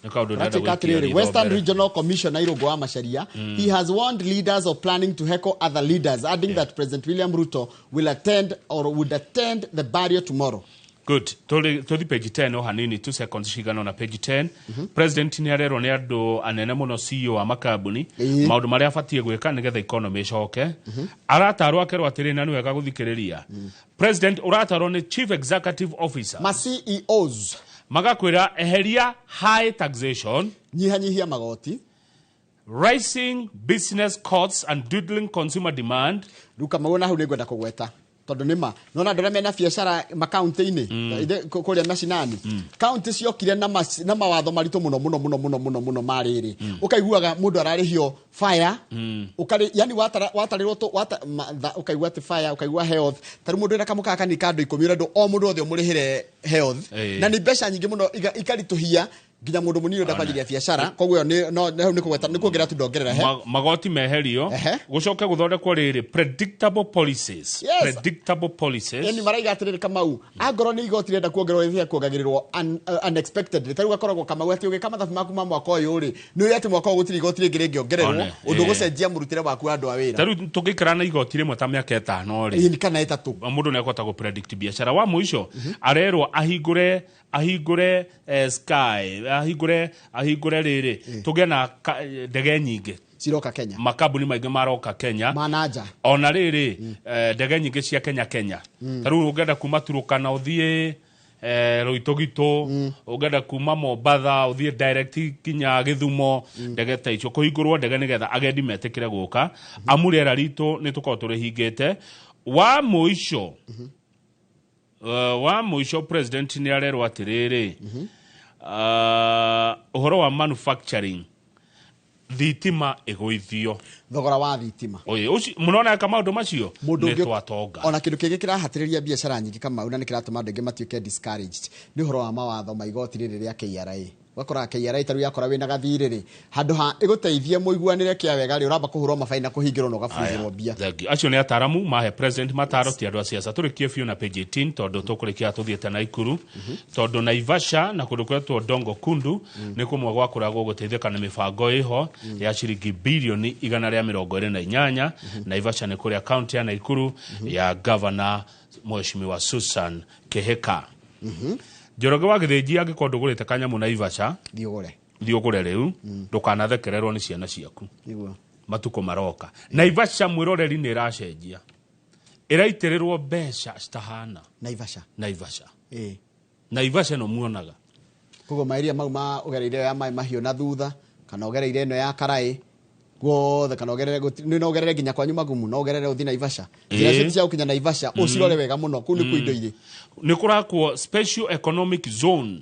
Nĩ kaũndũ ndĩrenda Kũratuĩka gwĩtia atĩrĩrĩ, ritho Western mbere. Regional Commissioner Irũngũ wa Macharia, he has warned leaders of planning to heckle other leaders, adding that President William Ruto will attend or would attend the burial tomorrow. Good. Tũthi page 10 o hanini 2 seconds cigana na page 10. President nĩ arerwo nĩ andũ anene mũno CEO a makambuni maũndũ marĩa abatiĩ gwĩka nĩgetha economy ĩcoke. Aratarwo akerwo atĩrĩ na nĩ wega gũthikĩrĩria. President ũratarwo nĩ chief executive officer. Ma CEOs. Magakwĩra eheria high taxation, nyihanyihia magoti, rising business costs and dwindling consumer demand. Rĩu Kamau na hau nĩ ngwenda kũgweta tondũ nĩ ma nona andũ arĩa mena biacara makaunti-inĩ kũrĩa macinani kaunti ciokire na mawatho maritũ mũno mũno mũno mũno mũno mũno ma rĩrĩ ũkaiguaga mũndũ ararĩhio fire ũkarĩ yani watarĩrwo ũkaigua atĩ fire ũkaigua health ta rĩu mũndũ wĩna kamũkaga kanini ka andũ 10 ũrendwo o mũndũ wothe ũmũrĩhĩre health na nĩ mbeca nyingĩ mũno ikaritũhia nginya mũndũ mũnini ũrenda kwanjĩrĩria biacara koguo ĩyo no hau nĩ kũgweta nĩ kuongerera tu ndongerera he Magoti meherio gũcoke gũthondekwo rĩrĩ predictable policies. Yes. Predictable policies. Yani maraiga atĩrĩrĩ Kamau angorwo nĩ igoti rĩenda kuongererwo rĩthia kuongagĩrĩrwo unexpectedly ta rĩu gakoragwo Kamau atĩ ũgĩka mathabu maku ma mwaka ũyũ rĩ nĩ ũrĩ atĩ mwaka ũyũ gũtirĩ igoti rĩngĩ rĩngĩongererwo One, ũndũ ũgũcenjia mũrutĩre waku wa andũ a wĩra ta rĩu tũngĩikara na igoti rĩmwe ta mĩaka 5 rĩ Ĩĩ, kana 3 mũndũ nĩ akũhota gũ-predict biacara wa mũico arerwo ahingũre sky ahingũre rĩrĩ tũgĩe na ndege nyingĩ ciroka Kenya makambuni maingĩ maroka Kenya mananja ona rĩrĩ ndege nyingĩ cia Kenya ta rĩu ũngĩenda kuma Turukana ũthiĩ Roitogito ũngĩenda kuma Mombatha ũthiĩ direct kinya Gĩthumo ndege ta icio kũhingũrwo ndege nĩgetha agendi metĩkĩre gũka amu rĩera ritũ nĩ tũkoragwo tũrĩhingĩte wa mũico wa mũico president nĩ arerwo atĩrĩrĩ ũhoro wa manufacturing thitima ĩgũithio thogora wa thitima mũnona eka maũndũ macio Mũndũ nĩ twatonga ona kĩndũ kĩngĩ kĩrahatĩrĩria biacara nyingĩ Kamau na nĩ kĩratũma andũ aingĩ matuĩke discouraged nĩ ũhoro wa mawatho ma igoti rĩrĩ rĩa KRA ũgakora KRA ta rĩu yakora wĩna gathirĩ rĩ handũ ha ĩgũteithie mũiguanĩre kĩa wega rĩ ũramba kũhũrwo mabaina na kũhingĩrwo na ũgabunjĩrwo mbia. Thank you. Acio nĩ ataramu mahe president mataro ti andũ a siasa tũrĩkie biũ na page 18 tondũ tũkũrĩkia tũthiĩte Naikuru tondũ Naivasha na kũndũ kwetwo Dongo Kundu nĩ kũmwe gwa kũrĩa gũgũteithĩka na mĩbango ĩho ya ciringi bilioni 128. Naivasha nĩ kũrĩa kaunti ya Naikuru ya governor Mheshimiwa Susan Kihika. Njoroge wa Gĩthĩnji angĩkorwo ndũgũrĩte kanyamũ Naivasha thiĩ ũgũre rĩu ndũkanathekererwo nĩ ciana ciaku nĩguo matukũ maroka. Naivasha mwĩroreri nĩ ĩracenjia ĩraitĩrĩrwo mbeca citahana Naivasha Naivasha Naivasha ĩno muonaga koguo maeria mau ma ũgereire ya maĩ mahiũ na thutha kana ũgereire ĩno ya Karaĩ guothe kana ũgerere no ũgerere nginya kwanyu Magumu no ũgerere ũthiĩ Naivasha njĩra icio cia gũkinya Naivasha ũcirore wega mũno kũu nĩkuo indo irĩ nĩ kũrakwo special economic zone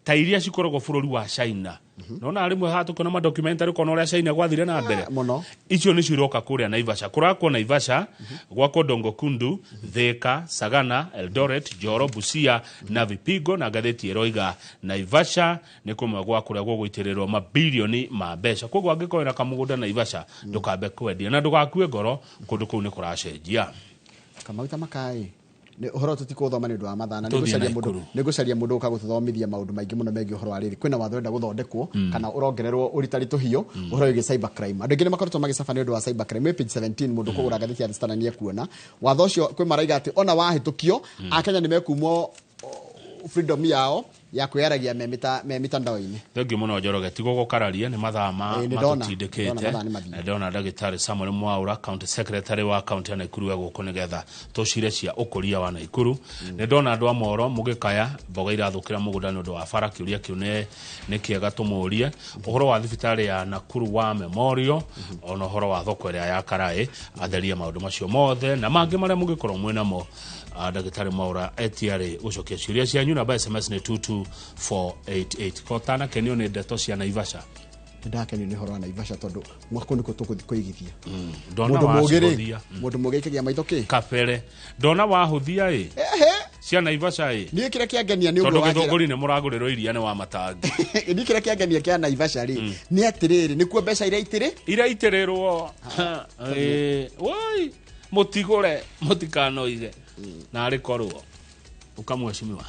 ta iria cikoragwo bũrũri wa China nona rĩmwe haha tũkĩona ma documentary ũkona ũrĩa China gwathire na mbere mũno icio nĩcio iroka kũrĩa Naivasha kũrakwo Naivasha gwakwo Dongo Kundu Thika Sagana Eldoret Njoro Busia na Vipigo na ngathĩti ĩroiga Naivasha nĩ kũmwe gwa kũrĩa gũgũitĩrĩrwo mabilioni ma mbeca koguo angĩkorwo wĩna kamũgũnda Naivasha ndũkambe kwendia na ndũgakue ngoro kũndũ kũu nĩ kũracenjia Kamauta makai nĩ ũhoro tũtikũthoma nĩ ũndũ wa mathaa na Tũthiĩ Naikuru. nĩ ngũcaria mũndũ ũka gũtũthomithia maũndũ maingĩ mũno megiĩ ũhoro wa rĩrĩ kwĩna watho ũrenda gũthondekwo kana ũrongererwo ũritaritũhio ũhoro wĩgiĩ cyber crime andũ aingĩ nĩ makoretwo magĩcaba nĩ ũndũ wa cyber crime wĩ page 17 mũndũ kũgũra ngathĩti ya The Standard nĩ ekuona watho ũcio kwĩ maraiga atĩ ona wahĩtũkio akenya nĩ mekumwo freedom yao ya kwĩyaragia me mitandao-inĩ Thengiũ mũno Njoroge tigo gũkararia nĩ mathaa ma Ĩĩ, nĩ ndona. matũtindĩkĩte Ndona mathaa nĩ mathiu. Na ndona ndagĩtarĩ Samuel Mwaura county secretary wa county ya Naikuru egũkũ nĩgetha tũcire cia ũkũria wa Naikuru nĩ ndona andũ a Moro mũgĩkaya mboga irathũkĩra mũgũnda nĩ ũndũ wa bara kĩũria kĩu nĩ kĩega tũmũrie ũhoro wa thibitarĩ ya Nakuru wa Memorial ona ũhoro wa thoko ĩrĩa ya Karaĩ atherie maũndũ macio mothe na mangĩ marĩa mũngĩkorwo mwĩ namo ndagĩtarĩ Mwaura etiarĩ gũcokia ciũria cianyu namba SMS nĩ 22488 kotanakenio nĩ ndeto cia Naivasha Nĩ ndakenio nĩ ũhoro wa Naivasha tondũ mwaka ũyũ nĩkuo tũgũthiĩ kũigithia. Ndona Mũndũ mũũgĩ rĩ, wacihũthia. Mũndũ mũũgĩ aikagia maitho kĩ Kabere ndona wahũthia ĩ cia Naivasha ĩ. Niĩ kĩrĩa kĩangenia nĩ Tondũ ũguo wanjĩra. Gĩthũngũri nĩ mũragũrĩrwo iria nĩ wa matangi. Niĩ kĩrĩa kĩangenia kĩa Naivasha rĩ, nĩ atĩrĩrĩ, nĩkuo mbeca iria itĩrĩ iria itĩrĩrwo. Ĩ, woi, mũtigũre, mũtikanoige narĩ korwo ũkamwecimiwa.